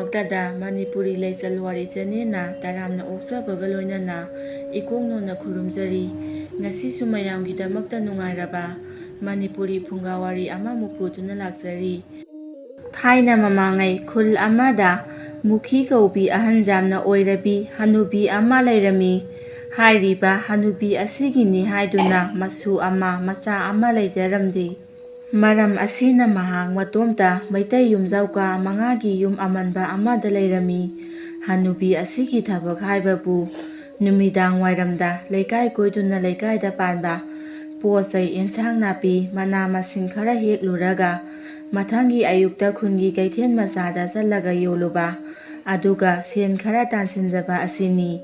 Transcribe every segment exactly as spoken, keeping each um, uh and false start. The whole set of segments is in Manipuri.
ꯇꯗ ꯃꯅꯤꯄꯨꯔꯤ ꯂꯩꯆꯜ ꯋꯥꯔꯤ ꯆꯦꯅꯦꯜꯅ ꯇꯔꯥꯝꯅ ꯑꯣꯛꯆꯕꯒ ꯂꯣꯏꯅꯅ ꯏꯀꯣꯛ ꯅꯣꯟꯅ ꯈꯨꯔꯨꯝꯖꯔꯤ꯫ ꯉꯁꯤꯁꯨ ꯃꯌꯥꯝꯒꯤꯗꯃꯛꯇ ꯅꯨꯡꯉꯥꯏꯔꯕ ꯃꯅꯤꯄꯨꯔꯤ ꯐꯨꯡꯒꯥ ꯋꯥꯔꯤ ꯑꯃꯃꯨꯛ ꯄꯨꯗꯨꯅ ꯂꯥꯛꯆꯔꯤ꯫ ꯊꯥꯏꯅ ꯃꯃꯥꯡꯉꯩ ꯈꯨꯜ ꯑꯃꯗ ꯃꯨꯈꯤ ꯀꯧꯕꯤ ꯑꯍꯟ ꯌꯥꯝꯅ ꯑꯣꯏꯔꯕꯤ ꯍꯅꯨꯕꯤ ꯑꯃ ꯂꯩꯔꯝꯃꯤ꯫ ꯍꯥꯏꯔꯤꯕ ꯍꯅꯨꯕꯤ ꯑꯁꯤꯒꯤꯅꯤ ꯍꯥꯏꯗꯨꯅ ꯃꯁꯨ ꯑꯃ ꯃꯆꯥ ꯑꯃ ꯂꯩꯖꯔꯝꯗꯦ꯫ ꯃꯔꯝ ꯑꯁꯤꯅ ꯃꯍꯥꯛ ꯃꯇꯣꯝꯇ ꯃꯩꯇꯩ ꯌꯨꯝꯖꯥꯎ ꯀꯥ ꯃꯉꯥꯒꯤ ꯌꯨꯝ ꯑꯃꯟꯕ ꯑꯃꯗ ꯂꯩꯔꯝꯃꯤ꯫ ꯍꯅꯨꯕꯤ ꯑꯁꯤꯒꯤ ꯊꯕꯛ ꯍꯥꯏꯕꯕꯨ ꯅꯨꯃꯤꯗꯥꯡ ꯋꯥꯏꯔꯝꯗ ꯂꯩꯀꯥꯏ ꯀꯣꯏꯗꯨꯅ ꯂꯩꯀꯥꯏꯗ ꯄꯥꯟꯕ ꯄꯣꯠ ꯆꯩ, ꯑꯦꯟꯁꯥꯡ ꯅꯥꯄꯤ, ꯃꯅꯥ ꯃꯁꯤꯡ ꯈꯔ ꯍꯦꯛꯂꯨꯔꯒ ꯃꯊꯪꯒꯤ ꯑꯌꯨꯛꯇ ꯈꯨꯟꯒꯤ ꯀꯩꯊꯦꯜ ꯃꯆꯥꯗ ꯆꯠꯂꯒ ꯌꯣꯜꯂꯨꯕ, ꯑꯗꯨꯒ ꯁꯦꯟ ꯈꯔ ꯇꯥꯟꯁꯤꯟꯖꯕ ꯑꯁꯤꯅꯤ꯫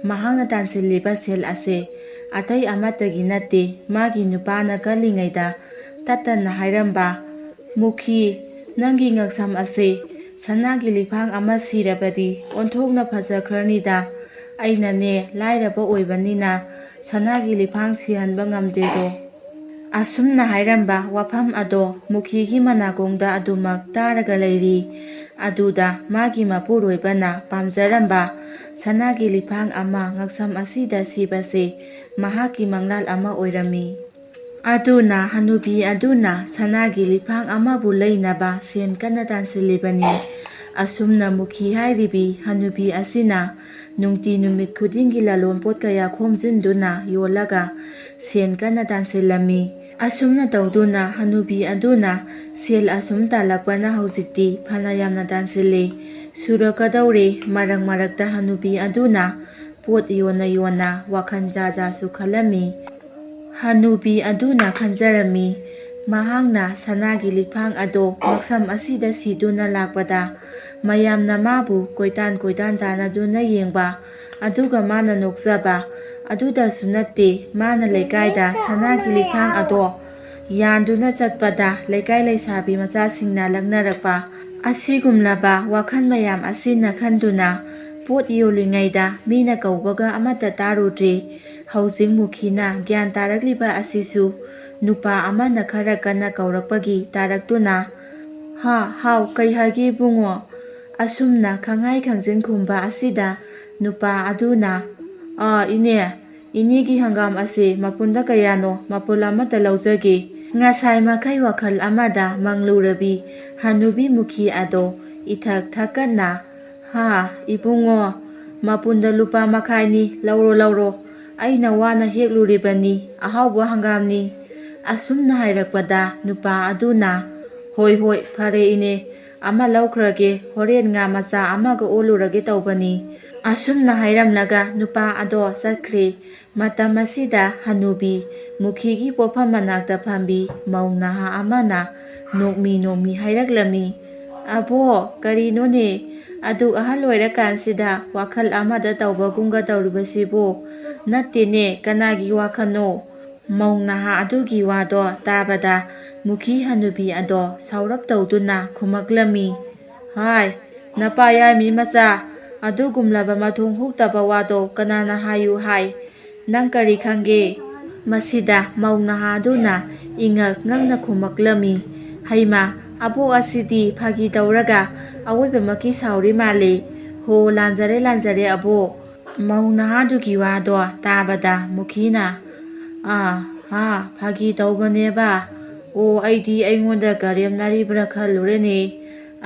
ꯃꯍꯥꯛꯅ ꯇꯥꯟꯁꯤꯜꯂꯤꯕ ꯁꯦꯜ ꯑꯁꯦ ꯑꯇꯩ ꯑꯃꯠꯇꯒꯤ ꯅꯠꯇꯦ, ꯃꯥꯒꯤ ꯅꯨꯄꯥꯅ ꯀꯜꯂꯤꯉꯩꯗ ꯇꯠꯇꯅ ꯍꯥꯏꯔꯝꯕ, "ꯃꯨꯈꯤ, ꯅꯪꯒꯤ ꯉꯛꯁꯝ ꯑꯁꯦ ꯁꯅꯥꯒꯤ ꯂꯤꯐꯥꯡ ꯑꯃ ꯁꯤꯔꯕꯗꯤ ꯑꯣꯟꯊꯣꯛꯅ ꯐꯖꯈ꯭ꯔꯅꯤꯗ꯫ ꯑꯩꯅꯅꯦ ꯂꯥꯏꯔꯕ ꯑꯣꯏꯕꯅꯤꯅ ꯁꯅꯥꯒꯤ ꯂꯤꯐꯥꯡ ꯁꯤꯍꯟꯕ ꯉꯝꯗꯦꯗꯣ"꯫ ꯑꯁꯨꯝꯅ ꯍꯥꯏꯔꯝꯕ ꯋꯥꯐꯝ ꯑꯗꯣ ꯃꯨꯈꯤꯒꯤ ꯃꯅꯥꯀꯣꯡꯗ ꯑꯗꯨꯃꯛ ꯇꯥꯔꯒ ꯂꯩꯔꯤ꯫ ꯑꯗꯨꯗ ꯃꯥꯒꯤ ꯃꯄꯨꯔꯣꯏꯕꯅ ꯄꯥꯝꯖꯔꯝꯕ ꯁꯅꯥꯒꯤ ꯂꯤꯐꯥꯡ ꯑꯃ ꯉꯛꯁꯝ ꯑꯁꯤꯗ ꯁꯤꯕꯁꯦ ꯃꯍꯥꯛꯀꯤ ꯃꯪꯂꯥꯟ ꯑꯃ ꯑꯣꯏꯔꯝꯃꯤ꯫ ꯑꯗꯨꯅ ꯍꯅꯨꯕꯤ ꯑꯗꯨꯅ ꯁꯅꯥꯒꯤ ꯂꯤꯐꯥꯡ ꯑꯃꯕꯨ ꯂꯩꯅꯕ ꯁꯦꯟ ꯀꯟꯅ ꯇꯥꯟꯁꯤꯜꯂꯤꯕꯅꯤ꯫ ꯑꯁꯨꯝꯅ ꯃꯨꯈꯤ ꯍꯥꯏꯔꯤꯕꯤ ꯍꯅꯨꯕꯤ ꯑꯁꯤꯅ ꯅꯨꯡꯇꯤ ꯅꯨꯃꯤꯠ ꯈꯨꯗꯤꯡꯒꯤ ꯂꯂꯣꯟꯄꯣꯠ ꯀꯌꯥ ꯈꯣꯝꯖꯤꯟꯗꯨꯅ ꯌꯣꯜꯂꯒ ꯁꯦꯟ ꯀꯟꯅ ꯇꯥꯟꯁꯤꯜꯂꯝꯃꯤ꯫ ꯑꯁꯨꯝꯅ ꯇꯧꯗꯨꯅ ꯍꯅꯨꯕꯤ ꯑꯗꯨꯅ ꯁꯦꯜ ꯑꯁꯨꯝ ꯇꯥꯜꯂꯛꯄꯅ ꯍꯧꯖꯤꯛꯇꯤ ꯐꯅ ꯌꯥꯝꯅ ꯇꯥꯟꯁꯤꯜꯂꯤ꯫ ꯁꯨꯔꯛꯀꯗꯧꯔꯦ꯫ ꯃꯔꯛ ꯃꯔꯛꯇ ꯍꯅꯨꯕꯤ ꯑꯗꯨꯅ ꯄꯣꯠ ꯌꯣꯟꯅ ꯌꯣꯟꯅ ꯋꯥꯈꯜ ꯖꯥ ꯖꯥꯁꯨ ꯈꯜꯂꯝꯃꯤ꯫ ꯍꯅꯨꯕꯤ ꯑꯗꯨꯅ ꯈꯟꯖꯔꯝꯃꯤ, ꯃꯍꯥꯛꯅ ꯁꯅꯥꯒꯤ ꯂꯤꯛꯐꯥꯡ ꯑꯗꯣ ꯉꯛꯁꯝ ꯑꯁꯤꯗ ꯁꯤꯗꯨꯅ ꯂꯥꯛꯄꯗ ꯃꯌꯥꯝꯅ ꯃꯥꯕꯨ ꯀꯣꯏꯇꯥꯟ ꯀꯣꯏꯇꯥꯟ ꯇꯥꯟꯅꯗꯨꯅ ꯌꯦꯡꯕ, ꯑꯗꯨꯒ ꯃꯥꯅ ꯅꯣꯛꯆꯕ ꯑꯗꯨꯗꯁꯨ ꯅꯠꯇꯦ, ꯃꯥꯅ ꯂꯩꯀꯥꯏꯗ ꯁꯅꯥꯒꯤ ꯂꯤꯛꯐꯥꯡ ꯑꯗꯣ ꯌꯥꯟꯗꯨꯅ ꯆꯠꯄꯗ ꯂꯩꯀꯥꯏ ꯂꯩꯁꯥꯕꯤ ꯃꯆꯥꯁꯤꯡꯅ ꯂꯛꯅꯔꯛꯄ꯫ ꯑꯁꯤꯒꯨꯝꯂꯕ ꯋꯥꯈꯜ ꯃꯌꯥꯝ ꯑꯁꯤꯅ ꯈꯟꯗꯨꯅ ꯄꯣꯠ ꯌꯣꯜꯂꯤꯉꯩꯗ ꯃꯤꯅ ꯀꯧꯕꯒ ꯑꯃꯠꯇ ꯇꯥꯔꯨꯗ꯭ꯔꯦ꯫ ꯍꯧꯖꯤꯛ ꯃꯨꯈꯤꯅ ꯒ꯭ꯌꯥꯟ ꯇꯥꯔꯛꯂꯤꯕ ꯑꯁꯤꯁꯨ ꯅꯨꯄꯥ ꯑꯃꯅ ꯈꯔ ꯀꯟꯅ ꯀꯧꯔꯛꯄꯒꯤ ꯇꯥꯔꯛꯇꯨꯅ, "ꯍꯥ, ꯍꯥꯎ, ꯀꯩ ꯍꯥꯏꯒꯦ ꯏꯕꯨꯡꯉꯣ?" ꯑꯁꯨꯝꯅ ꯈꯪꯍꯥꯏ ꯈꯪꯖꯤꯟ ꯈꯨꯝꯕ ꯑꯁꯤꯗ ꯅꯨꯄꯥ ꯑꯗꯨꯅ, "ꯑꯥ, ꯏꯅꯦ, ꯏꯅꯦꯒꯤ ꯍꯪꯒꯥꯝ ꯑꯁꯤ ꯃꯄꯨꯟꯗ ꯀꯌꯥꯅꯣ? ꯃꯄꯨꯟ ꯑꯃꯠꯇ ꯂꯧꯖꯒꯦ꯫ ꯉꯁꯥꯏ ꯃꯈꯩ ꯋꯥꯈꯜ ꯑꯃꯗ ꯃꯪꯂꯨꯔꯕꯤ ꯍꯅꯨꯕꯤ ꯃꯨꯈꯤ ꯑꯗꯣ ꯏꯊꯛ ꯊꯛꯀꯠꯅ, "ꯍꯥ, ꯏꯕꯨꯡꯉꯣ, ꯃꯄꯨꯟꯗ ꯂꯨꯄꯥ ꯃꯈꯥꯏꯅꯤ, ꯂꯧꯔꯣ, ꯂꯧꯔꯣ꯫ ꯑꯩꯅ ꯋꯥꯅ ꯍꯦꯛꯂꯨꯔꯤꯕꯅꯤ, ꯑꯍꯥꯎꯕ ꯍꯪꯒꯥꯝꯅꯤ"꯫ ꯑꯁꯨꯝꯅ ꯍꯥꯏꯔꯛꯄꯗ ꯅꯨꯄꯥ ꯑꯗꯨꯅ, "ꯍꯣꯏ, ꯍꯣꯏ, ꯐꯔꯦ ꯏꯅꯦ, ꯑꯃ ꯂꯧꯈ꯭ꯔꯒꯦ, ꯍꯣꯔꯦꯟ ꯉꯥ ꯃꯆꯥ ꯑꯃꯒ ꯑꯣꯜꯂꯨꯔꯒꯦ ꯇꯧꯕꯅꯤ"꯫ ꯑꯁꯨꯝꯅ ꯍꯥꯏꯔꯝꯂꯒ ꯅꯨꯄꯥ ꯑꯗꯣ ꯆꯠꯈ꯭ꯔꯦ꯫ ꯃꯇꯝ ꯑꯁꯤꯗ ꯍꯅꯨꯕꯤ ꯃꯨꯈꯤꯒꯤ ꯄꯣꯠꯐꯝ ꯃꯅꯥꯛꯇ ꯐꯝꯕꯤ ꯃꯧ ꯅꯍꯥ ꯑꯃꯅ ꯅꯣꯛꯃꯤ ꯅꯣꯛꯃꯤ ꯍꯥꯏꯔꯛꯂꯝꯃꯤ, "ꯑꯕꯣ, ꯀꯔꯤꯅꯣꯅꯦ? ꯑꯗꯨꯛ ꯑꯍꯜ ꯑꯣꯏꯔꯀꯥꯟꯁꯤꯗ ꯋꯥꯈꯜ ꯑꯃꯗ ꯇꯧꯕꯒꯨꯝꯒ ꯇꯧꯔꯤꯕꯁꯤꯕꯨ? ꯅꯠꯇꯦꯅꯦ, ꯀꯅꯥꯒꯤ ꯋꯥꯈꯜꯅꯣ?" ꯃꯧ ꯅꯍꯥ ꯑꯗꯨꯒꯤ ꯋꯥꯗꯣ ꯇꯥꯕꯗ ꯃꯨꯈꯤ ꯍꯅꯨꯕꯤ ꯑꯗꯣ ꯁꯥꯎꯔꯞ ꯇꯧꯗꯨꯅ ꯈꯨꯝꯃꯛꯂꯝꯃꯤ, "ꯍꯥꯏ, ꯅꯄꯥ ꯌꯥꯏꯃꯤ ꯃꯆꯥ, ꯑꯗꯨꯒꯨꯝꯂꯕ ꯃꯊꯣꯡ ꯍꯨꯛꯇꯕ ꯋꯥꯗꯣ ꯀꯅꯥꯅ ꯍꯥꯏꯌꯨ ꯍꯥꯏ? ꯅꯪ ꯀꯔꯤ ꯈꯪꯒꯦ?" ꯃꯁꯤꯗ ꯃꯧ ꯅꯍꯥꯗꯨꯅ ꯏꯉꯛ ꯉꯛꯅ ꯈꯨꯝꯃꯛꯂꯝꯃꯤ, "ꯍꯩꯃꯥ, ꯑꯕꯣꯛ ꯑꯁꯤꯗꯤ ꯐꯥꯒꯤ ꯇꯧꯔꯒ ꯑꯋꯣꯏꯕꯃꯛꯀꯤ ꯁꯥꯎꯔꯤ ꯃꯥꯜꯂꯦ꯫ ꯍꯣ, ꯂꯥꯟꯖꯔꯦ, ꯂꯥꯟꯖꯔꯦ ꯑꯕꯣꯛ"꯫ ꯃꯧ ꯅꯍꯥꯗꯨꯒꯤ ꯋꯥꯗꯣ ꯇꯥꯕꯗ ꯃꯨꯈꯤꯅ, "ꯑꯥ, ꯍꯥ, ꯐꯥꯒꯤ ꯇꯧꯕꯅꯦꯕ꯫ ꯑꯣ, ꯑꯩꯗꯤ ꯑꯩꯉꯣꯟꯗ ꯀꯔꯦꯝꯅꯔꯤꯕ꯭ꯔꯥ ꯈꯜꯂꯨꯔꯦꯅꯦ꯫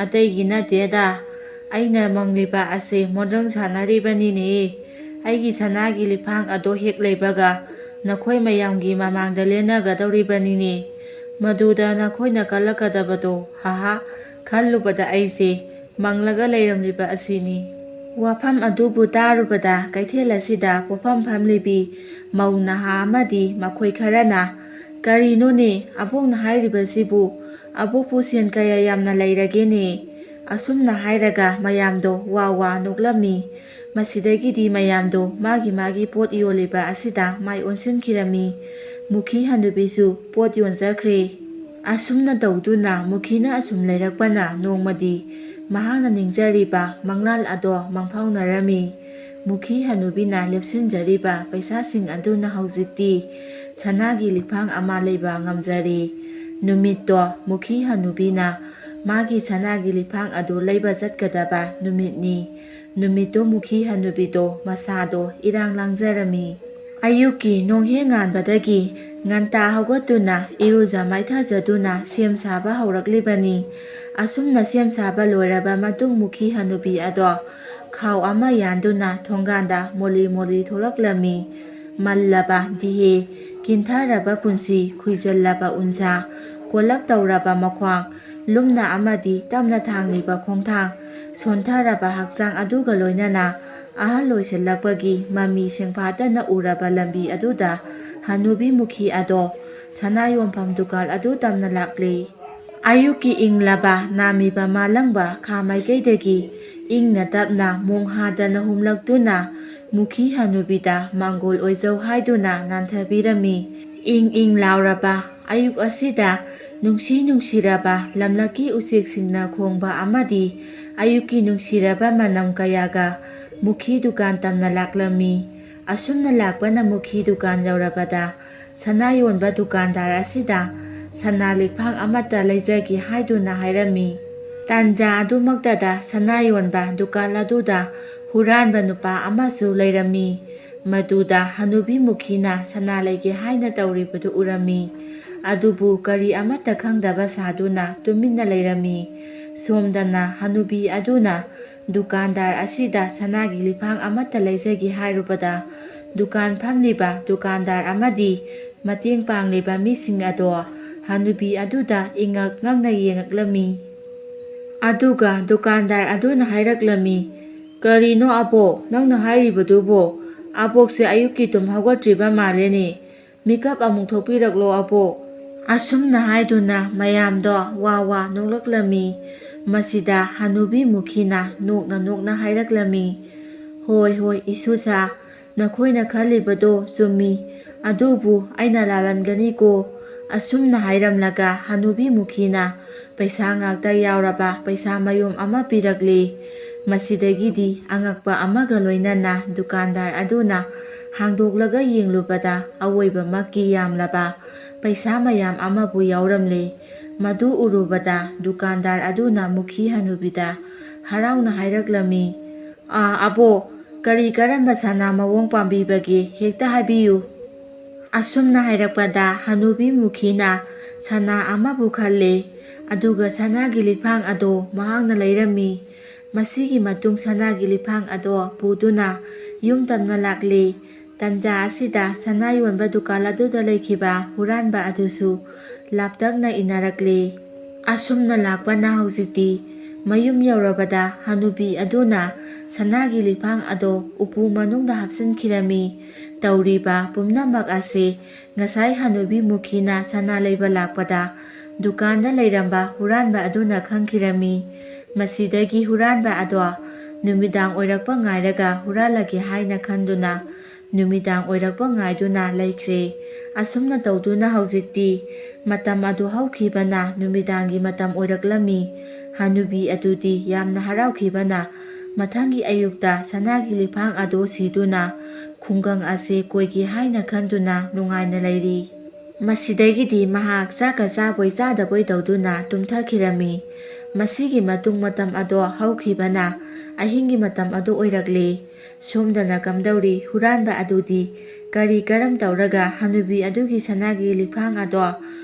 ꯑꯇꯩꯒꯤ ꯅꯠꯇꯦꯗ꯫ ꯑꯩꯅ ꯃꯪꯂꯤꯕ ꯑꯁꯦ ꯃꯣꯟꯗ꯭ꯔꯪ ꯁꯥꯟꯅꯔꯤꯕꯅꯤꯅꯦ꯫ ꯑꯩꯒꯤ ꯁꯅꯥꯒꯤ ꯂꯤꯛꯐꯥꯡ ꯑꯗꯣ ꯍꯦꯛ ꯂꯩꯕꯒ ꯅꯈꯣꯏ ꯃꯌꯥꯝꯒꯤ ꯃꯃꯥꯡꯗ ꯂꯦꯟꯅꯒꯗꯧꯔꯤꯕꯅꯤꯅꯦ꯫ ꯃꯗꯨꯗ ꯅꯈꯣꯏꯅ ꯀꯜꯂꯛꯀꯗꯕꯗꯣ, ꯍꯥꯍꯥ, ꯈꯜꯂꯨꯕꯗ ꯑꯩꯁꯦ ꯃꯪꯂꯒ ꯂꯩꯔꯝꯂꯤꯕ ꯑꯁꯤꯅꯤ"꯫ ꯋꯥꯐꯝ ꯑꯗꯨꯕꯨ ꯇꯥꯔꯨꯕꯗ ꯀꯩꯊꯦꯜ ꯑꯁꯤꯗ ꯄꯣꯠꯐꯝ ꯐꯝꯂꯤꯕꯤ ꯃꯧ ꯅꯍꯥ ꯑꯃꯗꯤ ꯃꯈꯣꯏ ꯈꯔꯅ, "ꯀꯔꯤꯅꯣꯅꯦ ꯑꯕꯣꯛꯅ ꯍꯥꯏꯔꯤꯕꯁꯤꯕꯨ? ꯑꯕꯣꯛꯄꯨ ꯁꯦꯟ ꯀꯌꯥ ꯌꯥꯝꯅ ꯂꯩꯔꯒꯦꯅꯦ?" ꯑꯁꯨꯝꯅ ꯍꯥꯏꯔꯒ ꯃꯌꯥꯝꯗꯣ ꯋꯥ ꯋꯥ ꯅꯣꯛꯂꯝꯃꯤ꯫ ꯃꯁꯤꯗꯒꯤꯗꯤ ꯃꯌꯥꯝꯗꯣ ꯃꯥꯒꯤ ꯃꯥꯒꯤ ꯄꯣꯠ ꯌꯣꯜꯂꯤꯕ ꯑꯁꯤꯗ ꯃꯥꯏ ꯑꯣꯟꯁꯤꯟꯈꯤꯔꯝꯃꯤ꯫ ꯃꯨꯈꯤ ꯍꯅꯨꯕꯤꯁꯨ ꯄꯣꯠ ꯌꯣꯟꯖꯈ꯭ꯔꯦ꯫ ꯑꯁꯨꯝꯅ ꯇꯧꯗꯨꯅ ꯃꯨꯈꯤꯅ ꯑꯁꯨꯝ ꯂꯩꯔꯛꯄꯅ ꯅꯣꯡꯃꯗꯤ ꯃꯍꯥꯛꯅ ꯅꯤꯡꯖꯔꯤꯕ ꯃꯪꯂꯥꯟ ꯑꯗꯣ ꯃꯪꯐꯥꯎꯅꯔꯝꯃꯤ꯫ ꯃꯨꯈꯤ ꯍꯅꯨꯕꯤꯅ ꯂꯦꯞꯁꯤꯟꯖꯔꯤꯕ ꯄꯩꯁꯥꯁꯤꯡ ꯑꯗꯨꯅ ꯍꯧꯖꯤꯛꯇꯤ ꯁꯅꯥꯒꯤ ꯂꯤꯛꯐꯥꯡ ꯑꯃ ꯂꯩꯕ ꯉꯝꯖꯔꯦ꯫ ꯅꯨꯃꯤꯠꯇꯣ ꯃꯨꯈꯤ ꯍꯅꯨꯕꯤꯅ ꯃꯥꯒꯤ ꯁꯅꯥꯒꯤ ꯂꯤꯛꯐꯥꯡ ꯑꯗꯨ ꯂꯩꯕ ꯆꯠꯀꯗꯕ ꯅꯨꯃꯤꯠꯅꯤ꯫ ꯅꯨꯃꯤꯠꯇꯨ ꯃꯨꯈꯤ ꯍꯅꯨꯕꯤꯗꯣ ꯃꯁꯥꯗꯣ ꯏꯔꯥꯡ ꯂꯥꯡꯖꯔꯝꯃꯤ꯫ ꯑꯌꯨꯛꯀꯤ ꯅꯣꯡꯍꯦꯛ ꯉꯥꯟꯕꯗꯒꯤ ꯉꯟꯇꯥ ꯍꯧꯒꯠꯇꯨꯅ ꯏꯔꯨꯖ ꯃꯥꯏꯊꯖꯗꯨꯅ ꯁꯦꯝ ꯁꯥꯕ ꯍꯧꯔꯛꯂꯤꯕꯅꯤ꯫ ꯑꯁꯨꯝꯅ ꯁꯦꯝ ꯁꯥꯕ ꯂꯣꯏꯔꯕ ꯃꯇꯨꯡ ꯃꯨꯈꯤ ꯍꯅꯨꯕꯤ ꯑꯗꯣ ꯈꯥꯎ ꯑꯃ ꯌꯥꯟꯗꯨꯅ ꯊꯣꯡꯒꯥꯟꯗ ꯃꯣꯂꯤ ꯃꯣꯂꯤ ꯊꯣꯛꯂꯛꯂꯝꯃꯤ꯫ ꯃꯜꯂꯕ ꯗꯤꯍꯦ, ꯀꯤꯟꯊꯔꯕ ꯄꯨꯟꯁꯤ, ꯈꯨꯏꯖꯜꯂꯕ ꯎꯟꯁꯥ, ꯀꯣꯜꯂꯞ ꯇꯧꯔꯕ ꯃꯈ꯭ꯋꯥꯡ, ꯂꯨꯝꯅ ꯑꯃꯗꯤ ꯇꯞꯅ ꯊꯥꯡꯂꯤꯕ ꯈꯣꯡꯊꯥꯡ, ꯁꯣꯟꯊꯔꯕ ꯍꯛꯆꯥꯡ ꯑꯗꯨꯒ ꯂꯣꯏꯅꯅ ꯑꯍꯜ ꯑꯣꯏꯁꯤꯜꯂꯛꯄꯒꯤ ꯃꯃꯤ ꯁꯦꯡꯐꯥꯠꯇꯅ ꯎꯔꯕ ꯂꯝꯕꯤ ꯑꯗꯨꯗ ꯍꯅꯨꯕꯤ ꯃꯨꯈꯤ ꯑꯗꯣ ꯁꯅꯥ ꯌꯣꯟꯐꯝ ꯗꯨꯀꯥꯟ ꯑꯗꯨ ꯇꯝꯅ ꯂꯥꯛꯂꯤ꯫ ꯑꯌꯨꯛꯀꯤ ꯏꯪꯂꯕ ꯅꯥꯃꯤꯕ ꯃꯥꯂꯪꯕ ꯈꯥ ꯃꯥꯏꯀꯩꯗꯒꯤ ꯏꯪꯅ ꯇꯞꯅ ꯃꯣꯡ ꯍꯥꯗꯅ ꯍꯨꯝꯂꯛꯇꯨꯅ ꯃꯨꯈꯤ ꯍꯅꯨꯕꯤꯗ ꯃꯥꯡꯒꯣꯜ ꯑꯣꯏꯖꯧ ꯍꯥꯏꯗꯨꯅ ꯅꯥꯟꯊꯕꯤꯔꯝꯃꯤ꯫ ꯏꯪ ꯏꯪ ꯂꯥꯎꯔꯕ ꯑꯌꯨꯛ ꯑꯁꯤꯗ ꯅꯨꯡꯁꯤ ꯅꯨꯡꯁꯤꯔꯕ ꯂꯝꯂꯛꯀꯤ ꯎꯆꯦꯛꯁꯤꯡꯅ ꯈꯣꯡꯕ ꯑꯃꯗꯤ ꯑꯌꯨꯛꯀꯤ ꯅꯨꯡꯁꯤꯔꯕ ꯃꯅꯝ ꯀꯌꯥꯒ ꯃꯨꯈꯤ ꯗꯨꯀꯥꯟ ꯇꯝꯅ ꯂꯥꯛꯂꯝꯃꯤ꯫ ꯑꯁꯨꯝꯅ ꯂꯥꯛꯄꯅ ꯃꯨꯈꯤ ꯗꯨꯀꯥꯟ ꯌꯧꯔꯕꯗ ꯁꯅꯥ ꯌꯣꯟꯕ ꯗꯨꯀꯥꯟꯗꯥꯔ ꯑꯁꯤꯗ ꯁꯅꯥ ꯂꯤꯛꯐꯥꯡ ꯑꯃꯠꯇ ꯂꯩꯖꯒꯦ ꯍꯥꯏꯗꯨꯅ ꯍꯥꯏꯔꯝꯃꯤ꯫ ꯇꯥꯟꯖꯥ ꯑꯗꯨꯃꯛꯇꯗ ꯁꯅꯥ ꯌꯣꯟꯕ ꯗꯨꯀꯥꯟ ꯑꯗꯨꯗ ꯍꯨꯔꯥꯟꯕ ꯅꯨꯄꯥ ꯑꯃꯁꯨ ꯂꯩꯔꯝꯃꯤ꯫ ꯃꯗꯨꯗ ꯍꯅꯨꯕꯤ ꯃꯨꯈꯤꯅ ꯁꯅꯥ ꯂꯩꯒꯦ ꯍꯥꯏꯅ ꯇꯧꯔꯤꯕꯗꯨ ꯎꯔꯝꯃꯤ꯫ ꯑꯗꯨꯕꯨ ꯀꯔꯤ ꯑꯃꯠꯇ ꯈꯪꯗꯕ ꯁꯥꯗꯨꯅ ꯇꯨꯃꯤꯟꯅ ꯂꯩꯔꯝꯃꯤ꯫ ꯁꯣꯝꯗꯅ ꯍꯅꯨꯕꯤ ꯑꯗꯨꯅ ꯗꯨꯀꯥꯟꯗꯥꯔ ꯑꯁꯤꯗ ꯁꯅꯥꯒꯤ ꯂꯤꯛꯐꯥꯡ ꯑꯃꯠꯇ ꯂꯩꯖꯒꯦ ꯍꯥꯏꯔꯨꯕꯗ, ꯗꯨꯀꯥꯟ ꯐꯝꯂꯤꯕ ꯗꯨꯀꯥꯟꯗꯥꯔ ꯑꯃꯗꯤ ꯃꯇꯦꯡ ꯄꯥꯡꯂꯤꯕ ꯃꯤꯁꯤꯡ ꯑꯗꯣ ꯍꯅꯨꯕꯤ ꯑꯗꯨꯗ ꯏꯉꯛ ꯉꯛꯅ ꯌꯦꯡꯉꯛꯂꯝꯃꯤ꯫ ꯑꯗꯨꯒ ꯗꯨꯀꯥꯟꯗꯥꯔ ꯑꯗꯨꯅ ꯍꯥꯏꯔꯛꯂꯝꯃꯤ, "ꯀꯔꯤꯅꯣ ꯑꯕꯣꯛ, ꯅꯪꯅ ꯍꯥꯏꯔꯤꯕꯗꯨꯕꯣ? ꯑꯕꯣꯛꯁꯦ ꯑꯌꯨꯛꯀꯤ ꯇꯨꯝ ꯍꯧꯒꯠꯇ꯭ꯔꯤꯕ ꯃꯥꯜꯂꯦꯅꯦ꯫ ꯃꯤꯀꯞ ꯑꯃꯨꯛ ꯊꯣꯛꯄꯤꯔꯛꯂꯣ ꯑꯕꯣꯛ꯫" ꯑꯁꯨꯝꯅ ꯍꯥꯏꯗꯨꯅ ꯃꯌꯥꯝꯗꯣ ꯋꯥ ꯋꯥ ꯅꯣꯛꯂꯛꯂꯝꯃꯤ꯫ ꯃꯁꯤꯗ ꯍꯅꯨꯕꯤ ꯃꯨꯈꯤꯅ ꯅꯣꯛꯅ ꯅꯣꯛꯅ ꯍꯥꯏꯔꯛꯂꯝꯃꯤ, "ꯍꯣꯏ ꯍꯣꯏ ꯏꯁꯨꯁꯥ, ꯅꯈꯣꯏꯅ ꯈꯜꯂꯤꯕꯗꯣ ꯆꯨꯝꯃꯤ꯫ ꯑꯗꯨꯕꯨ ꯑꯩꯅ ꯂꯥꯜꯂꯟꯒꯅꯤꯀꯣ꯫" ꯑꯁꯨꯝꯅ ꯍꯥꯏꯔꯝꯂꯒ ꯍꯅꯨꯕꯤ ꯃꯨꯈꯤꯅ ꯄꯩꯁꯥ ꯉꯥꯛꯇ ꯌꯥꯎꯔꯕ ꯄꯩꯁꯥ ꯃꯌꯨꯝ ꯑꯃ ꯄꯤꯔꯛꯂꯤ꯫ ꯃꯁꯤꯗꯒꯤꯗꯤ ꯑꯉꯛꯄ ꯑꯃꯒ ꯂꯣꯏꯅꯅ ꯗꯨꯀꯥꯟꯗꯥꯔ ꯑꯗꯨꯅ ꯍꯥꯡꯗꯣꯛꯂꯒ ꯌꯦꯡꯂꯨꯕꯗ ꯑꯋꯣꯏꯕꯃꯛꯀꯤ ꯌꯥꯝꯂꯕ ꯄꯩꯁꯥ ꯃꯌꯥꯝ ꯑꯃꯕꯨ ꯌꯥꯎꯔꯝꯂꯦ꯫ ꯃꯗꯨ ꯎꯔꯨꯕꯗ ꯗꯨꯀꯥꯟꯗꯥꯔ ꯑꯗꯨꯅ ꯃꯨꯈꯤ ꯍꯅꯨꯕꯤꯗ ꯍꯔꯥꯎꯅ ꯍꯥꯏꯔꯛꯂꯝꯃꯤ, "ꯑꯥ, ꯑꯕꯣ, ꯀꯔꯤ ꯀꯔꯝꯕ ꯁꯅꯥ ꯃꯑꯣꯡ ꯄꯥꯝꯕꯤꯕꯒꯦ? ꯍꯦꯛꯇ ꯍꯥꯏꯕꯤꯌꯨ꯫" ꯑꯁꯨꯝꯅ ꯍꯥꯏꯔꯛꯄꯗ ꯍꯅꯨꯕꯤ ꯃꯨꯈꯤꯅ ꯁꯅꯥ ꯑꯃꯕꯨ ꯈꯜꯂꯦ, ꯑꯗꯨꯒ ꯁꯅꯥꯒꯤ ꯂꯤꯛꯐꯥꯡ ꯑꯗꯣ ꯃꯍꯥꯛꯅ ꯂꯩꯔꯝꯃꯤ꯫ ꯃꯁꯤꯒꯤ ꯃꯇꯨꯡ ꯁꯅꯥꯒꯤ ꯂꯤꯛꯐꯥꯡ ꯑꯗꯣ ꯄꯨꯗꯨꯅ ꯌꯨꯝ ꯇꯝꯅ ꯂꯥꯛꯂꯦ꯫ ꯇꯟꯖꯥ ꯑꯁꯤꯗ ꯁꯅꯥ ꯌꯣꯟꯕ ꯗꯨꯀꯥꯟ ꯑꯗꯨꯗ ꯂꯩꯈꯤꯕ ꯍꯨꯔꯥꯟꯕ ꯑꯗꯨꯁꯨ ꯂꯥꯞꯇꯛꯅ ꯏꯟꯅꯔꯛꯂꯦ꯫ ꯑꯁꯨꯝꯅ ꯂꯥꯛꯄꯅ ꯍꯧꯖꯤꯛꯇꯤ ꯃꯌꯨꯝ ꯌꯧꯔꯕꯗ ꯍꯅꯨꯕꯤ ꯑꯗꯨꯅ ꯁꯅꯥꯒꯤ ꯂꯤꯛꯐꯥꯡ ꯑꯗꯣ ꯎꯄꯨ ꯃꯅꯨꯡꯗ ꯍꯥꯞꯆꯤꯟꯈꯤꯔꯝꯃꯤ꯫ ꯇꯧꯔꯤꯕ ꯄꯨꯝꯅꯃꯛ ꯑꯁꯤ ꯉꯁꯥꯏ ꯍꯅꯨꯕꯤ ꯃꯨꯈꯤꯅ ꯁꯅꯥ ꯂꯩꯕ ꯂꯥꯛꯄꯗ ꯗꯨꯀꯥꯟꯗ ꯂꯩꯔꯝꯕ ꯍꯨꯔꯥꯟꯕ ꯑꯗꯨꯅ ꯈꯪꯈꯤꯔꯝꯃꯤ꯫ ꯃꯁꯤꯗꯒꯤ ꯍꯨꯔꯥꯟꯕ ꯑꯗꯣ ꯅꯨꯃꯤꯗꯥꯡ ꯑꯣꯏꯔꯛꯄ ꯉꯥꯏꯔꯒ ꯍꯨꯔꯥꯜꯂꯒꯦ ꯍꯥꯏꯅ ꯈꯟꯗꯨꯅ ꯅꯨꯃꯤꯗꯥꯡ ꯑꯣꯏꯔꯛꯄ ꯉꯥꯏꯗꯨꯅ ꯂꯩꯈ꯭ꯔꯦ꯫ ꯑꯁꯨꯝꯅ ꯇꯧꯗꯨꯅ ꯍꯧꯖꯤꯛꯇꯤ ꯃꯇꯝ ꯑꯗꯨ ꯍꯧꯈꯤꯕꯅ ꯅꯨꯃꯤꯗꯥꯡꯒꯤ ꯃꯇꯝ ꯑꯣꯏꯔꯛꯂꯝꯃꯤ꯫ ꯍꯅꯨꯕꯤ ꯑꯗꯨꯗꯤ ꯌꯥꯝꯅ ꯍꯔꯥꯎꯈꯤꯕꯅ ꯃꯊꯪꯒꯤ ꯑꯌꯨꯛꯇ ꯁꯅꯥꯒꯤ ꯂꯤꯛꯐꯥꯡ ꯑꯗꯨ ꯁꯤꯗꯨꯅ ꯈꯨꯡꯒꯪ ꯑꯁꯤ ꯀꯣꯏꯒꯦ ꯍꯥꯏꯅ ꯈꯟꯗꯨꯅ ꯅꯨꯡꯉꯥꯏꯅ ꯂꯩꯔꯤ꯫ ꯃꯁꯤꯗꯒꯤꯗꯤ ꯃꯍꯥꯛ ꯆꯥꯛꯀ ꯆꯥꯕꯣꯏ ꯆꯥꯗꯕꯣꯏ ꯇꯧꯗꯨꯅ ꯇꯨꯝꯊꯈꯤꯔꯝꯃꯤ꯫ ꯃꯁꯤꯒꯤ ꯃꯇꯨꯡ ꯃꯇꯝ ꯑꯗꯣ ꯍꯧꯈꯤꯕꯅ ꯑꯍꯤꯡꯒꯤ ꯃꯇꯝ ꯑꯗꯨ ꯑꯣꯏꯔꯛꯂꯦ꯫ ꯁꯣꯝꯗꯅ ꯀꯝꯗꯧꯔꯤ? ꯍꯨꯔꯥꯟꯕ ꯑꯗꯨꯗꯤ ꯀꯔꯤ ꯀꯔꯝ ꯇꯧꯔꯒ ꯍꯅꯨꯕꯤ ꯑꯗꯨꯒꯤ ꯁꯅꯥꯒꯤ ꯂꯤꯛꯐꯥꯡ ꯑꯗꯣ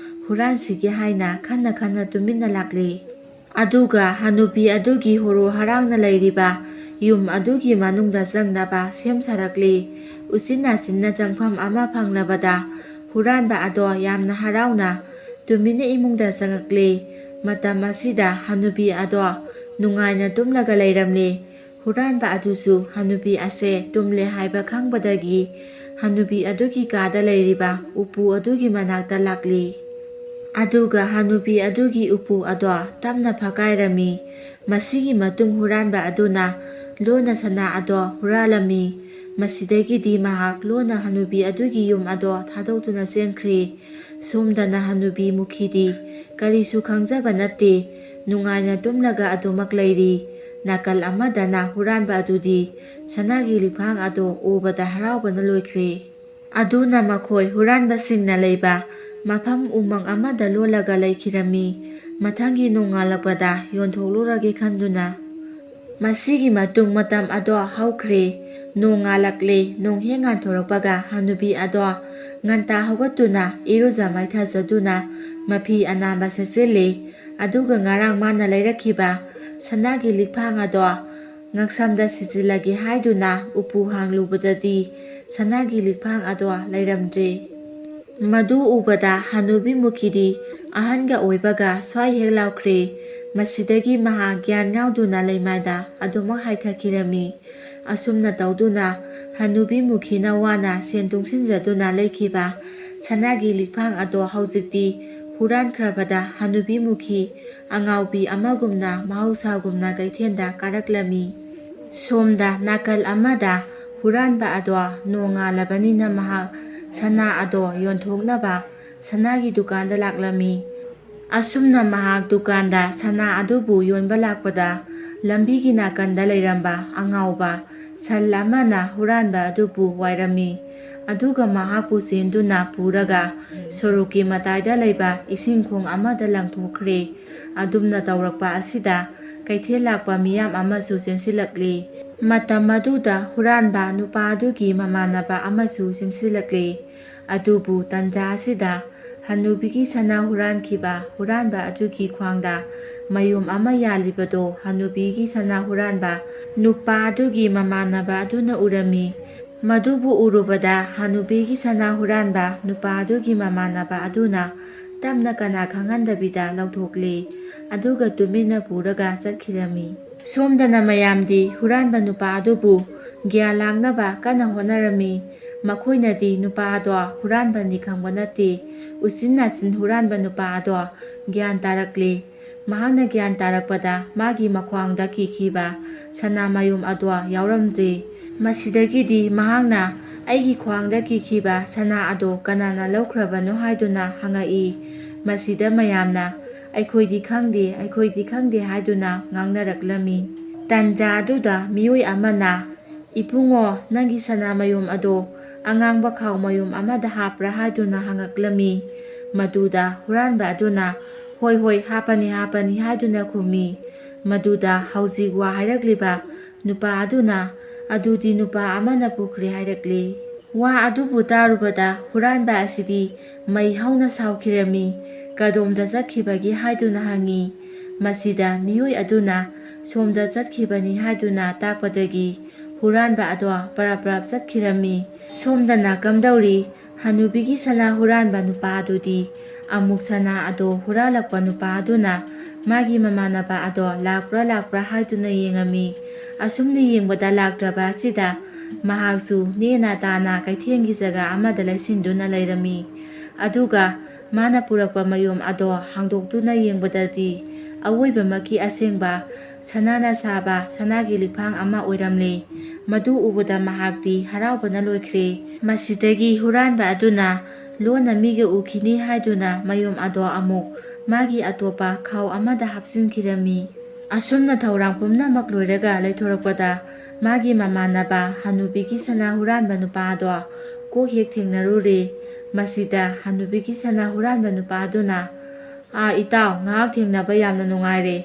ꯍꯨꯔꯥꯟꯁꯤꯒꯦ ꯍꯥꯏꯅ ꯈꯟꯅ ꯈꯟꯅ ꯇꯨꯃꯤꯟꯅ ꯂꯥꯛꯂꯤ꯫ ꯑꯗꯨꯒ ꯍꯅꯨꯕꯤ ꯑꯗꯨꯒꯤ ꯍꯣꯔꯣ ꯍꯔꯥꯎꯅ ꯂꯩꯔꯤꯕ ꯌꯨꯝ ꯑꯗꯨꯒꯤ ꯃꯅꯨꯡꯗ ꯆꯪꯅꯕ ꯁꯦꯝ ꯁꯥꯔꯛꯂꯤ꯫ ꯎꯆꯤꯟ ꯅꯥꯆꯤꯟꯅ ꯆꯪꯐꯝ ꯑꯃ ꯐꯪꯂꯕꯗ ꯍꯨꯔꯥꯟꯕ ꯑꯗꯣ ꯌꯥꯝꯅ ꯍꯔꯥꯎꯅ ꯇꯨꯃꯤꯟꯅ ꯏꯃꯨꯡꯗ ꯆꯪꯉꯛꯂꯤ꯫ ꯃꯇꯝ ꯑꯁꯤꯗ ꯍꯅꯨꯕꯤ ꯑꯗꯣ ꯅꯨꯡꯉꯥꯏꯅ ꯇꯨꯝꯂꯒ ꯂꯩꯔꯝꯂꯤ꯫ ꯍꯨꯔꯥꯟꯕ ꯑꯗꯨꯁꯨ ꯍꯅꯨꯕꯤ ꯑꯁꯦ ꯇꯨꯝꯂꯦ ꯍꯥꯏꯕ ꯈꯪꯕꯗꯒꯤ ꯍꯅꯨꯕꯤ ꯑꯗꯨꯒꯤ ꯀꯥꯗ ꯂꯩꯔꯤꯕ ꯎꯄꯨ ꯑꯗꯨꯒꯤ ꯃꯅꯥꯛꯇ ꯂꯥꯛꯂꯤ꯫ ꯑꯗꯨꯒ ꯍꯅꯨꯕꯤ ꯑꯗꯨꯒꯤ ꯎꯄꯨ ꯑꯗꯣ ꯇꯞꯅ ꯐꯛꯀꯥꯏꯔꯝꯃꯤ꯫ ꯃꯁꯤꯒꯤ ꯃꯇꯨꯡ ꯍꯨꯔꯥꯟꯕ ꯑꯗꯨꯅ ꯂꯣꯟꯅ ꯁꯅꯥ ꯑꯗꯣ ꯍꯨꯔꯥꯜꯂꯝꯃꯤ꯫ ꯃꯁꯤꯗꯒꯤꯗꯤ ꯃꯍꯥꯛ ꯂꯣꯟꯅ ꯍꯅꯨꯕꯤ ꯑꯗꯨꯒꯤ ꯌꯨꯝ ꯑꯗꯣ ꯊꯥꯗꯣꯛꯇꯨꯅ ꯆꯦꯟꯈ꯭ꯔꯦ꯫ ꯁꯣꯝꯗꯅ ꯍꯅꯨꯕꯤ ꯃꯨꯈꯤꯗꯤ ꯀꯔꯤꯁꯨ ꯈꯪꯖꯕ ꯅꯠꯇꯦ꯫ ꯅꯨꯡꯉꯥꯏꯅ ꯇꯨꯝꯂꯒ ꯑꯗꯨꯃꯛ ꯂꯩꯔꯤ꯫ ꯅꯥꯀꯜ ꯑꯃꯗꯅ ꯍꯨꯔꯥꯟꯕ ꯑꯗꯨꯗꯤ ꯁꯅꯥꯒꯤ ꯂꯤꯛꯐꯥꯡ ꯑꯗꯣ ꯎꯕꯗ ꯍꯔꯥꯎꯕꯅ ꯂꯣꯏꯈ꯭ꯔꯦ꯫ ꯑꯗꯨꯅ ꯃꯈꯣꯏ ꯍꯨꯔꯥꯟꯕꯁꯤꯡꯅ ꯂꯩꯕ ꯃꯐꯝ ꯎꯃꯪ ꯑꯃꯗ ꯂꯣꯜꯂꯒ ꯂꯩꯈꯤꯔꯝꯃꯤ꯫ ꯃꯊꯪꯒꯤ ꯅꯣꯡꯉꯥꯜꯂꯛꯄꯗ ꯌꯣꯟꯊꯣꯛꯂꯨꯔꯒꯦ ꯈꯟꯗꯨꯅ꯫ ꯃꯁꯤꯒꯤ ꯃꯇꯨꯡ ꯃꯇꯝ ꯑꯗꯣ ꯍꯧꯈ꯭ꯔꯦ꯫ ꯅꯣꯡ ꯉꯥꯜꯂꯛꯂꯦ꯫ ꯅꯣꯡ ꯍꯦꯛ ꯉꯥꯟꯊꯣꯔꯛꯄꯒ ꯍꯅꯨꯕꯤ ꯑꯗꯣ ꯉꯟꯇꯥ ꯍꯧꯒꯠꯇꯨꯅ ꯏꯔꯨꯖ ꯃꯥꯏꯊꯖꯗꯨꯅ ꯃꯐꯤ ꯑꯅꯥꯟꯕ ꯁꯦꯠꯆꯤꯜꯂꯦ꯫ ꯑꯗꯨꯒ ꯉꯔꯥꯡ ꯃꯥꯅ ꯂꯩꯔꯛꯈꯤꯕ ꯁꯅꯥꯒꯤ ꯂꯤꯛꯐꯥꯡ ꯑꯗꯣ ꯉꯛꯁꯝꯗ ꯁꯤꯖꯤꯜꯂꯒꯦ ꯍꯥꯏꯗꯨꯅ ꯎꯄꯨ ꯍꯥꯡꯂꯨꯕꯗꯗꯤ ꯁꯅꯥꯒꯤ ꯂꯤꯛꯐꯥꯡ ꯑꯗꯣ ꯂꯩꯔꯝꯗ꯭ꯔꯦ꯫ ꯃꯗꯨ ꯎꯕꯗ ꯍꯅꯨꯕꯤ ꯃꯨꯈꯤꯗꯤ ꯑꯍꯟꯒ ꯑꯣꯏꯕꯒ ꯁ꯭ꯋꯥꯏ ꯍꯦꯛ ꯂꯥꯎꯈ꯭ꯔꯦ꯫ ꯃꯁꯤꯗꯒꯤ ꯃꯍꯥꯛ ꯒ꯭ꯌꯥꯟ ꯉꯥꯎꯗꯨꯅ ꯂꯩꯃꯥꯏꯗ ꯑꯗꯨꯃꯛ ꯍꯥꯏꯊꯈꯤꯔꯝꯃꯤ꯫ ꯑꯁꯨꯝꯅ ꯇꯧꯗꯨꯅ ꯍꯅꯨꯕꯤ ꯃꯨꯈꯤꯅ ꯋꯥꯅ ꯁꯦꯟ ꯇꯨꯡꯁꯤꯟꯖꯗꯨꯅ ꯂꯩꯈꯤꯕ ꯁꯅꯥꯒꯤ ꯂꯤꯛꯐꯥꯡ ꯑꯗꯣ ꯍꯧꯖꯤꯛꯇꯤ ꯍꯨꯔꯥꯟꯈ꯭ꯔꯕꯗ ꯍꯅꯨꯕꯤ ꯃꯨꯈꯤ ꯑꯉꯥꯎꯕꯤ ꯑꯃꯒꯨꯝꯅ ꯃꯍꯧꯁꯥꯒꯨꯝꯅ ꯀꯩꯊꯦꯜꯗ ꯀꯥꯔꯛꯂꯝꯃꯤ꯫ ꯁꯣꯝꯗ ꯅꯥꯀꯜ ꯑꯃꯗ ꯍꯨꯔꯥꯟꯕ ꯑꯗꯣ ꯅꯣꯡꯉꯥꯜꯂꯕꯅꯤꯅ ꯃꯍꯥꯛ ꯁꯅꯥ ꯑꯗꯣ ꯌꯣꯟꯊꯣꯛꯅꯕ ꯁꯅꯥꯒꯤ ꯗꯨꯀꯥꯟꯗ ꯂꯥꯛꯂꯝꯃꯤ꯫ ꯑꯁꯨꯝꯅ ꯃꯍꯥꯛ ꯗꯨꯀꯥꯟꯗ ꯁꯅꯥ ꯑꯗꯨꯕꯨ ꯌꯣꯟꯕ ꯂꯥꯛꯄꯗ ꯂꯝꯕꯤꯒꯤ ꯅꯥꯀꯟꯗ ꯂꯩꯔꯝꯕ ꯑꯉꯥꯎꯕ ꯁꯟ ꯑꯃꯅ ꯍꯨꯔꯥꯟꯕ ꯑꯗꯨꯕꯨ ꯋꯥꯏꯔꯝꯃꯤ꯫ ꯑꯗꯨꯒ ꯃꯍꯥꯛꯄꯨ ꯆꯦꯟꯗꯨꯅ ꯄꯨꯔꯒ ꯁꯣꯔꯣꯛꯀꯤ ꯃꯇꯥꯏꯗ ꯂꯩꯕ ꯏꯁꯤꯡ ꯈꯣꯡ ꯑꯃꯗ ꯂꯪꯊꯣꯛꯈ꯭ꯔꯦ꯫ ꯑꯗꯨꯝꯅ ꯇꯧꯔꯛꯄ ꯑꯁꯤꯗ ꯀꯩꯊꯦꯜ ꯂꯥꯛꯄ ꯃꯤꯌꯥꯝ ꯑꯃꯁꯨ ꯆꯦꯟꯁꯤꯜꯂꯛꯂꯤ꯫ ꯃꯇꯝ ꯑꯗꯨꯗ ꯍꯨꯔꯥꯟꯕ ꯅꯨꯄꯥ ꯑꯗꯨꯒꯤ ꯃꯃꯥꯟꯅꯕ ꯑꯃꯁꯨ ꯆꯦꯟꯁꯤꯜꯂꯛꯂꯤ꯫ ꯑꯗꯨꯕꯨ ꯇꯟꯖꯥ ꯑꯁꯤꯗ ꯍꯅꯨꯕꯤꯒꯤ ꯁꯅꯥ ꯍꯨꯔꯥꯟꯈꯤꯕ ꯍꯨꯔꯥꯟꯕ ꯑꯗꯨꯒꯤ ꯈ꯭ꯋꯥꯡꯗ ꯃꯌꯨꯝ ꯑꯃ ꯌꯥꯜꯂꯤꯕꯗꯣ ꯍꯅꯨꯕꯤꯒꯤ ꯁꯅꯥ ꯍꯨꯔꯥꯟꯕ ꯅꯨꯄꯥ ꯑꯗꯨꯒꯤ ꯃꯃꯥꯟꯅꯕ ꯑꯗꯨꯅ ꯎꯔꯝꯃꯤ꯫ ꯃꯗꯨꯕꯨ ꯎꯔꯨꯕꯗ ꯍꯅꯨꯕꯤꯒꯤ ꯁꯅꯥ ꯍꯨꯔꯥꯟꯕ ꯅꯨꯄꯥ ꯑꯗꯨꯒꯤ ꯃꯃꯥꯟꯅꯕ ꯑꯗꯨꯅ ꯇꯞꯅ ꯀꯅꯥ ꯈꯪꯍꯟꯗꯕꯤꯗ ꯂꯧꯊꯣꯛꯂꯤ꯫ ꯑꯗꯨꯒ ꯇꯨꯃꯤꯟꯅ ꯄꯨꯔꯒ ꯆꯠꯈꯤꯔꯝꯃꯤ꯫ ꯁꯣꯝꯗꯅ ꯃꯌꯥꯝꯗꯤ ꯍꯨꯔꯥꯟꯕ ꯅꯨꯄꯥ ꯑꯗꯨꯕꯨ ꯒ꯭ꯌꯥꯟ ꯂꯥꯡꯅꯕ ꯀꯟꯅ ꯍꯣꯠꯅꯔꯝꯃꯤ꯫ ꯃꯈꯣꯏꯅꯗꯤ ꯅꯨꯄꯥ ꯑꯗꯣ ꯍꯨꯔꯥꯟꯕꯅꯤ ꯈꯪꯕ ꯅꯠꯇꯦ꯫ ꯎꯆꯤꯟ ꯅꯥꯆꯤꯟ ꯍꯨꯔꯥꯟꯕ ꯅꯨꯄꯥ ꯑꯗꯣ ꯒ꯭ꯌꯥꯟ ꯇꯥꯔꯛꯂꯦ꯫ ꯃꯍꯥꯛꯅ ꯒ꯭ꯌꯥꯟ ꯇꯥꯔꯛꯄꯗ ꯃꯥꯒꯤ ꯃꯈ꯭ꯋꯥꯡꯗ ꯀꯤꯈꯤꯕ ꯁꯅꯥ ꯃꯌꯨꯝ ꯑꯗꯣ ꯌꯥꯎꯔꯝꯗ꯭ꯔꯦ꯫ ꯃꯁꯤꯗꯒꯤꯗꯤ ꯃꯍꯥꯛꯅ "ꯑꯩꯒꯤ ꯈ꯭ꯋꯥꯡꯗ ꯀꯤꯈꯤꯕ ꯁꯅꯥ ꯑꯗꯣ ꯀꯅꯥꯅ ꯂꯧꯈ꯭ꯔꯕꯅꯣ?" ꯍꯥꯏꯗꯨꯅ ꯍꯪꯉꯛꯏ꯫ ꯃꯁꯤꯗ ꯃꯌꯥꯝꯅ "ꯑꯩꯈꯣꯏꯗꯤ ꯈꯪꯗꯦ, ꯑꯩꯈꯣꯏꯗꯤ ꯈꯪꯗꯦ" ꯍꯥꯏꯗꯨꯅ ꯉꯥꯡꯅꯔꯛꯂꯝꯃꯤ꯫ ꯇꯟꯖꯥ ꯑꯗꯨꯗ ꯃꯤꯑꯣꯏ ꯑꯃꯅ "ꯏꯕꯨꯡꯉꯣ, ꯅꯪꯒꯤ ꯁꯅꯥ ꯃꯌꯨꯝ ꯑꯗꯣ ꯑꯉꯥꯡꯕ ꯈꯥꯎ ꯃꯌꯨꯝ ꯑꯃꯗ ꯍꯥꯞꯄ꯭ꯔꯥ?" ꯍꯥꯏꯗꯨꯅ ꯍꯪꯉꯛꯂꯝꯃꯤ꯫ ꯃꯗꯨꯗ ꯍꯨꯔꯥꯟꯕ ꯑꯗꯨꯅ "ꯍꯣꯏ, ꯍꯣꯏ, ꯍꯥꯞꯄꯅꯤ, ꯍꯥꯞꯄꯅꯤ" ꯍꯥꯏꯗꯨꯅ ꯈꯨꯝꯃꯤ꯫ ꯃꯗꯨꯗ ꯍꯧꯖꯤꯛ ꯋꯥ ꯍꯥꯏꯔꯛꯂꯤꯕ ꯅꯨꯄꯥ ꯑꯗꯨꯅ "ꯑꯗꯨꯗꯤ ꯅꯨꯄꯥ ꯑꯃꯅ ꯄꯨꯈ꯭ꯔꯦ" ꯍꯥꯏꯔꯛꯂꯤ꯫ ꯋꯥ ꯑꯗꯨꯕꯨ ꯇꯥꯔꯨꯕꯗ ꯍꯨꯔꯥꯟꯕ ꯑꯁꯤꯗꯤ ꯃꯩ ꯍꯧꯅ ꯁꯥꯎꯈꯤꯔꯝꯃꯤ꯫ "ꯀꯗꯣꯝꯗ ꯆꯠꯈꯤꯕꯒꯦ?" ꯍꯥꯏꯗꯨꯅ ꯍꯪꯉꯤ꯫ ꯃꯁꯤꯗ ꯃꯤꯑꯣꯏ ꯑꯗꯨꯅ "ꯁꯣꯝꯗ ꯆꯠꯈꯤꯕꯅꯤ" ꯍꯥꯏꯗꯨꯅ ꯇꯥꯛꯄꯗꯒꯤ ꯍꯨꯔꯥꯟꯕ ꯑꯗꯣ ꯄꯔꯞ ꯄꯔꯞ ꯆꯠꯈꯤꯔꯝꯃꯤ꯫ ꯁꯣꯝꯗꯅ ꯀꯝꯗꯧꯔꯤ? ꯍꯅꯨꯕꯤꯒꯤ ꯁꯅꯥ ꯍꯨꯔꯥꯟꯕ ꯅꯨꯄꯥ ꯑꯗꯨꯗꯤ ꯑꯃꯨꯛ ꯁꯅꯥ ꯑꯗꯣ ꯍꯨꯔꯥꯜꯂꯛꯄ ꯅꯨꯄꯥ ꯑꯗꯨꯅ ꯃꯥꯒꯤ ꯃꯃꯥꯟꯅꯕ ꯑꯗꯣ ꯂꯥꯛꯄ꯭ꯔꯥ ꯂꯥꯛꯄ꯭ꯔꯥ ꯍꯥꯏꯗꯨꯅ ꯌꯦꯡꯉꯝꯃꯤ꯫ ꯑꯁꯨꯝꯅ ꯌꯦꯡꯕꯗ ꯂꯥꯛꯇ꯭ꯔꯕ ꯑꯁꯤꯗ ꯃꯍꯥꯛꯁꯨ ꯅꯦꯅꯥ ꯇꯥꯅ ꯀꯩꯊꯦꯜꯒꯤ ꯖꯒꯥ ꯑꯃꯗ ꯂꯩꯁꯤꯟꯗꯨꯅ ꯂꯩꯔꯝꯃꯤ꯫ ꯑꯗꯨꯒ ꯃꯥꯅ ꯄꯨꯔꯛꯄ ꯃꯌꯨꯝ ꯑꯗꯣ ꯍꯥꯡꯗꯣꯛꯇꯨꯅ ꯌꯦꯡꯕꯗꯗꯤ ꯑꯋꯣꯏꯕꯃꯛꯀꯤ ꯑꯁꯦꯡꯕ ꯁꯅꯥꯅ ꯁꯥꯕ ꯁꯅꯥꯒꯤ ꯂꯤꯛꯐꯥꯡ ꯑꯃ ꯑꯣꯏꯔꯝꯂꯦ꯫ ꯃꯗꯨ ꯎꯕꯗ ꯃꯍꯥꯛꯇꯤ ꯍꯔꯥꯎꯕꯅ ꯂꯣꯏꯈ꯭ꯔꯦ꯫ ꯃꯁꯤꯗꯒꯤ ꯍꯨꯔꯥꯟꯕ ꯑꯗꯨꯅ ꯂꯣꯟꯅ ꯃꯤꯒ ꯎꯈꯤꯅꯤ ꯍꯥꯏꯗꯨꯅ ꯃꯌꯨꯝ ꯑꯗꯣ ꯑꯃꯨꯛ ꯃꯥꯒꯤ ꯑꯇꯣꯞꯄ ꯈꯥꯎ ꯑꯃꯗ ꯍꯥꯞꯆꯤꯟꯈꯤꯔꯝꯃꯤ꯫ ꯑꯁꯨꯝꯅ ꯊꯧꯔꯥꯡ ꯄꯨꯝꯅꯃꯛ ꯂꯣꯏꯔꯒ ꯂꯩꯊꯣꯔꯛꯄꯗ ꯃꯥꯒꯤ ꯃꯃꯥꯟꯅꯕ ꯍꯅꯨꯕꯤꯒꯤ ꯁꯅꯥ ꯍꯨꯔꯥꯟꯕ ꯅꯨꯄꯥ ꯑꯗꯣ ꯀꯣꯛ ꯍꯦꯛ ꯊꯦꯡꯅꯔꯨꯔꯦ꯫ ꯃꯁꯤꯗ ꯍꯅꯨꯕꯤꯒꯤ ꯁꯅꯥ ꯍꯨꯔꯥꯟꯕ ꯅꯨꯄꯥ ꯑꯗꯨꯅ "ꯑꯥ, ꯏꯇꯥꯎ, ꯉꯥꯏꯍꯥꯛ ꯊꯦꯡꯅꯕ ꯌꯥꯝꯅ ꯅꯨꯡꯉꯥꯏꯔꯦ꯫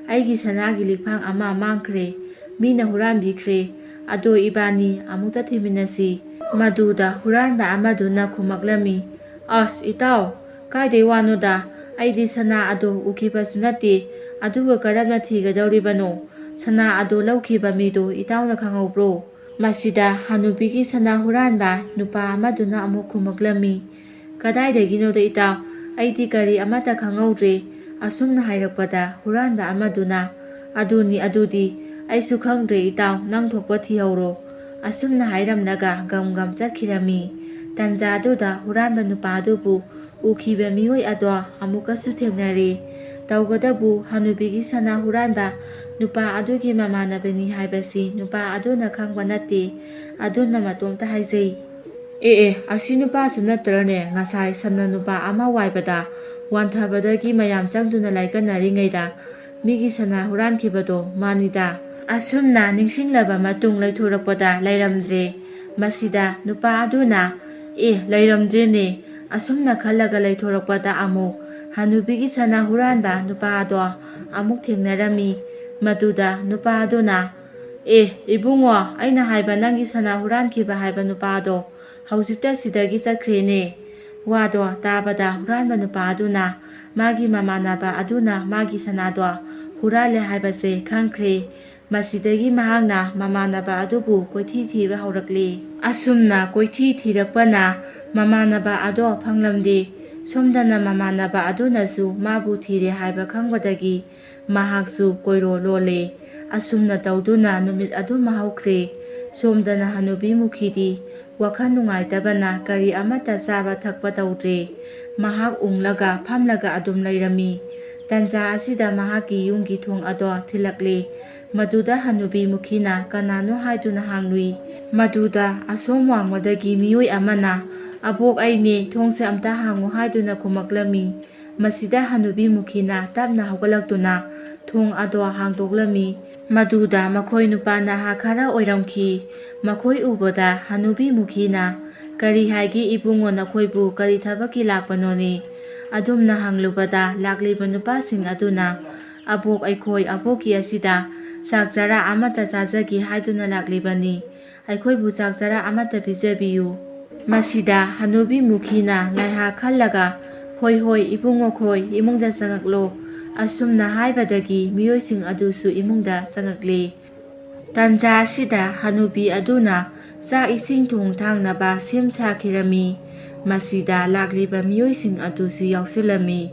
ꯑꯩꯒꯤ ꯁꯅꯥꯒꯤ ꯂꯤꯛꯐꯥꯡ ꯑꯃ ꯃꯥꯡꯈ꯭ꯔꯦ꯫ ꯃꯤꯅ ꯍꯨꯔꯥꯟꯕꯤꯈ꯭ꯔꯦ꯫ ꯑꯗꯣ ꯏꯕꯥꯅꯤ ꯑꯃꯨꯛꯇ ꯊꯤꯃꯤꯟꯅꯁꯤ"꯫ ꯃꯗꯨꯗ ꯍꯨꯔꯥꯟꯕ ꯑꯃꯗꯨꯅ ꯈꯨꯝꯃꯛꯂꯝꯃꯤ, "ꯑꯁ, ꯏꯇꯥꯎ, ꯀꯥꯏꯗꯩ ꯋꯥꯅꯣꯗ? ꯑꯩꯗꯤ ꯁꯅꯥ ꯑꯗꯣ ꯎꯈꯤꯕꯁꯨ ꯅꯠꯇꯦ꯫ ꯑꯗꯨꯒ ꯀꯔꯝꯅ ꯊꯤꯒꯗꯧꯔꯤꯕꯅꯣ? ꯁꯅꯥ ꯑꯗꯣ ꯂꯧꯈꯤꯕ ꯃꯤꯗꯣ ꯏꯇꯥꯎꯅ ꯈꯪꯍꯧꯕ꯭ꯔꯣ?" ꯃꯁꯤꯗ ꯍꯅꯨꯕꯤꯒꯤ ꯁꯅꯥ ꯍꯨꯔꯥꯟꯕ ꯅꯨꯄꯥ ꯑꯃꯗꯨꯅ ꯑꯃꯨꯛ ꯈꯨꯝꯃꯛꯂꯝꯃꯤ, "ꯀꯗꯥꯏꯗꯒꯤꯅꯣꯗ ꯏꯇꯥꯎ, ꯑꯩꯗꯤ ꯀꯔꯤ ꯑꯃꯠꯇ ꯈꯪꯍꯧꯗ꯭ꯔꯦ"꯫ ꯑꯁꯨꯝꯅ ꯍꯥꯏꯔꯛꯄꯗ ꯍꯨꯔꯥꯟꯕ ꯑꯃꯗꯨꯅ, "ꯑꯗꯨꯅꯤ, ꯑꯗꯨꯗꯤ ꯑꯩꯁꯨ ꯈꯪꯗ꯭ꯔꯦ ꯏꯇꯥꯎ, ꯅꯪ ꯊꯣꯛꯄ ꯊꯤꯍꯧꯔꯣ"꯫ ꯑꯁꯨꯝꯅ ꯍꯥꯏꯔꯝꯂꯒ ꯒꯝ ꯒꯝ ꯆꯠꯈꯤꯔꯝꯃꯤ꯫ ꯇꯟꯖꯥꯗꯨꯗ ꯍꯨꯔꯥꯟꯕ ꯅꯨꯄꯥ ꯑꯗꯨꯕꯨ ꯎꯈꯤꯕ ꯃꯤꯑꯣꯏ ꯑꯗꯣ ꯑꯃꯨꯛꯀꯁꯨ ꯊꯦꯡꯅꯔꯦ꯫ ꯇꯧꯒꯗꯕꯨ ꯍꯅꯨꯕꯤꯒꯤ ꯁꯅꯥ ꯍꯨꯔꯥꯟꯕ ꯅꯨꯄꯥ ꯑꯗꯨꯒꯤ ꯃꯃꯥꯟꯅꯕꯅꯤ ꯍꯥꯏꯕꯁꯤ ꯅꯨꯄꯥ ꯑꯗꯨꯅ ꯈꯪꯕ ꯅꯠꯇꯦ꯫ ꯑꯗꯨꯅ ꯃꯇꯣꯝꯇ ꯍꯥꯏꯖꯩ, "ꯑꯦ ꯑꯦ, ꯑꯁꯤ ꯅꯨꯄꯥꯁꯤ ꯅꯠꯇ꯭ꯔꯅꯦ ꯉꯁꯥꯏ ꯁꯟꯅ ꯅꯨꯄꯥ ꯑꯃ ꯋꯥꯏꯕꯗ ꯋꯥꯟꯊꯕꯗꯒꯤ ꯃꯌꯥꯝ ꯆꯪꯗꯨꯅ ꯂꯥꯏꯀꯠꯅꯔꯤꯉꯩꯗ ꯃꯤꯒꯤ ꯁꯅꯥ ꯍꯨꯔꯥꯟꯈꯤꯕꯗꯣ ꯃꯥꯅꯤꯗ"꯫ ꯑꯁꯨꯝꯅ ꯅꯤꯡꯁꯤꯡꯂꯕ ꯃꯇꯨꯡ ꯂꯩꯊꯣꯔꯛꯄꯗ ꯂꯩꯔꯝꯗ꯭ꯔꯦ꯫ ꯃꯁꯤꯗ ꯅꯨꯄꯥ ꯑꯗꯨꯅ, "ꯑꯦ, ꯂꯩꯔꯝꯗ꯭ꯔꯦꯅꯦ, ꯑꯁꯨꯝꯅ ꯈꯜꯂꯒ ꯂꯩꯊꯣꯔꯛꯄꯗ ꯑꯃꯨꯛ ꯍꯅꯨꯕꯤꯒꯤ ꯁꯅꯥ ꯍꯨꯔꯥꯟꯕ ꯅꯨꯄꯥ ꯑꯗꯣ ꯑꯃꯨꯛ ꯊꯦꯡꯅꯔꯝꯃꯤ꯫ ꯃꯗꯨꯗ ꯅꯨꯄꯥ ꯑꯗꯨꯅ, "ꯑꯦ ꯏꯕꯨꯡꯉꯣ, ꯑꯩꯅ ꯍꯥꯏꯕ ꯅꯪꯒꯤ ꯁꯅꯥ ꯍꯨꯔꯥꯟꯈꯤꯕ ꯍꯥꯏꯕ ꯅꯨꯄꯥꯗꯣ ꯍꯧꯖꯤꯛꯇ ꯁꯤꯗꯒꯤ ꯆꯠꯈ꯭ꯔꯦꯅꯦ"꯫ ꯋꯥꯗꯣ ꯇꯥꯕꯗ ꯍꯨꯔꯥꯟꯕ ꯅꯨꯄꯥ ꯑꯗꯨꯅ ꯃꯥꯒꯤ ꯃꯃꯥꯟꯅꯕ ꯑꯗꯨꯅ ꯃꯥꯒꯤ ꯁꯅꯥꯗꯣ ꯍꯨꯔꯥꯜꯂꯦ ꯍꯥꯏꯕꯁꯦ ꯈꯪꯈ꯭ꯔꯦ꯫ ꯃꯁꯤꯗꯒꯤ ꯃꯍꯥꯛꯅ ꯃꯃꯥꯟꯅꯕ ꯑꯗꯨꯕꯨ ꯀꯣꯏꯊꯤ ꯊꯤꯕ ꯍꯧꯔꯛꯂꯤ꯫ ꯑꯁꯨꯝꯅ ꯀꯣꯏꯊꯤ ꯊꯤꯔꯛꯄꯅ ꯃꯃꯥꯟꯅꯕ ꯑꯗꯣ ꯐꯪꯂꯝꯗꯦ꯫ ꯁꯣꯝꯗꯅ ꯃꯃꯥꯟꯅꯕ ꯑꯗꯨꯅꯁꯨ ꯃꯥꯕꯨ ꯊꯤꯔꯦ ꯍꯥꯏꯕ ꯈꯪꯕꯗꯒꯤ ꯃꯍꯥꯛꯁꯨ ꯀꯣꯏꯔꯣ ꯂꯣꯜꯂꯦ꯫ ꯑꯁꯨꯝꯅ ꯇꯧꯗꯨꯅ ꯅꯨꯃꯤꯠ ꯑꯗꯨꯃ ꯍꯧꯈ꯭ꯔꯦ꯫ ꯁꯣꯝꯗꯅ ꯍꯅꯨꯕꯤ ꯃꯨꯈꯤꯗꯤ ꯋꯥꯈꯜ ꯅꯨꯡꯉꯥꯏꯇꯕꯅ ꯀꯔꯤ ꯑꯃꯠꯇ ꯆꯥꯕ ꯊꯛꯄ ꯇꯧꯗ꯭ꯔꯦ꯫ ꯃꯍꯥꯛ ꯎꯪꯂꯒ ꯐꯝꯂꯒ ꯑꯗꯨꯝ ꯂꯩꯔꯝꯃꯤ꯫ ꯇꯟꯖꯥ ꯑꯁꯤꯗ ꯃꯍꯥꯛꯀꯤ ꯌꯨꯝꯒꯤ ꯊꯣꯡ ꯑꯗꯣ ꯊꯤꯜꯂꯛꯂꯦ꯫ ꯃꯗꯨꯗ ꯍꯅꯨꯕꯤ ꯃꯨꯈꯤꯅ ꯀꯅꯥꯅꯣ ꯍꯥꯏꯗꯨꯅ ꯍꯪꯂꯨꯏ꯫ ꯃꯗꯨꯗ ꯑꯁꯣꯝ ꯋꯥꯡꯃꯗꯒꯤ ꯃꯤꯑꯣꯏ ꯑꯃꯅ, "ꯑꯕꯣꯛ, ꯑꯩꯅꯦ, ꯊꯣꯡꯁꯦ ꯑꯝꯇ ꯍꯥꯡꯉꯨ" ꯍꯥꯏꯗꯨꯅ ꯈꯨꯝꯃꯛꯂꯝꯃꯤ꯫ ꯃꯁꯤꯗ ꯍꯅꯨꯕꯤ ꯃꯨꯈꯤꯅ ꯇꯞꯅ ꯍꯧꯒꯠꯂꯛꯇꯨꯅ ꯊꯣꯡ ꯑꯗꯣ ꯍꯥꯡꯗꯣꯛꯂꯝꯃꯤ꯫ ꯃꯗꯨꯗ ꯃꯈꯣꯏ ꯅꯨꯄꯥ ꯅꯍꯥ ꯈꯔ ꯑꯣꯏꯔꯝꯈꯤ꯫ ꯃꯈꯣꯏ ꯎꯕꯗ ꯍꯅꯨꯕꯤ ꯃꯨꯈꯤꯅ, "ꯀꯔꯤ ꯍꯥꯏꯒꯦ ꯏꯕꯨꯡꯉꯣ, ꯅꯈꯣꯏꯕꯨ ꯀꯔꯤ ꯊꯕꯛꯀꯤ ꯂꯥꯛꯄꯅꯣꯅꯦ?" ꯑꯗꯨꯝꯅ ꯍꯪꯂꯨꯕꯗ ꯂꯥꯛꯂꯤꯕ ꯅꯨꯄꯥꯁꯤꯡ ꯑꯗꯨꯅ, "ꯑꯕꯣꯛ, ꯑꯩꯈꯣꯏ ꯑꯕꯣꯛꯀꯤ ꯑꯁꯤꯗ ꯆꯥꯛ ꯆꯔꯥ ꯑꯃꯠꯇ ꯆꯥꯖꯒꯦ ꯍꯥꯏꯗꯨꯅ ꯂꯥꯛꯂꯤꯕꯅꯤ꯫ ꯑꯩꯈꯣꯏꯕꯨ ꯆꯥꯛ ꯆꯔꯥ ꯑꯃꯠꯇ ꯄꯤꯖꯕꯤꯌꯨ"꯫ ꯃꯁꯤꯗ ꯍꯅꯨꯕꯤ ꯃꯨꯈꯤꯅ ꯉꯥꯏꯍꯥꯛ ꯈꯜꯂꯒ, "ꯍꯣꯏ, ꯍꯣꯏ, ꯏꯕꯨꯡꯉꯣ ꯈꯣꯏ, ꯏꯃꯨꯡꯗ ꯆꯪꯉꯛꯂꯣ"꯫ ꯑꯁꯨꯝꯅ ꯍꯥꯏꯕꯗꯒꯤ ꯃꯤꯑꯣꯏꯁꯤꯡ ꯑꯗꯨꯁꯨ ꯏꯃꯨꯡꯗ ꯆꯪꯉꯛꯂꯦ꯫ ꯇꯟꯖꯥ ꯑꯁꯤꯗ ꯍꯅꯨꯕꯤ ꯑꯗꯨꯅ ꯆꯥꯛ ꯏꯁꯤꯡ ꯊꯣꯡ ꯊꯥꯛꯅꯕ ꯁꯦꯝ ꯁꯥꯈꯤꯔꯝꯃꯤ꯫ ꯃꯁꯤꯗ ꯂꯥꯛꯂꯤꯕ ꯃꯤꯑꯣꯏꯁꯤꯡ ꯑꯗꯨꯁꯨ ꯌꯥꯎꯁꯤꯜꯂꯝꯃꯤ꯫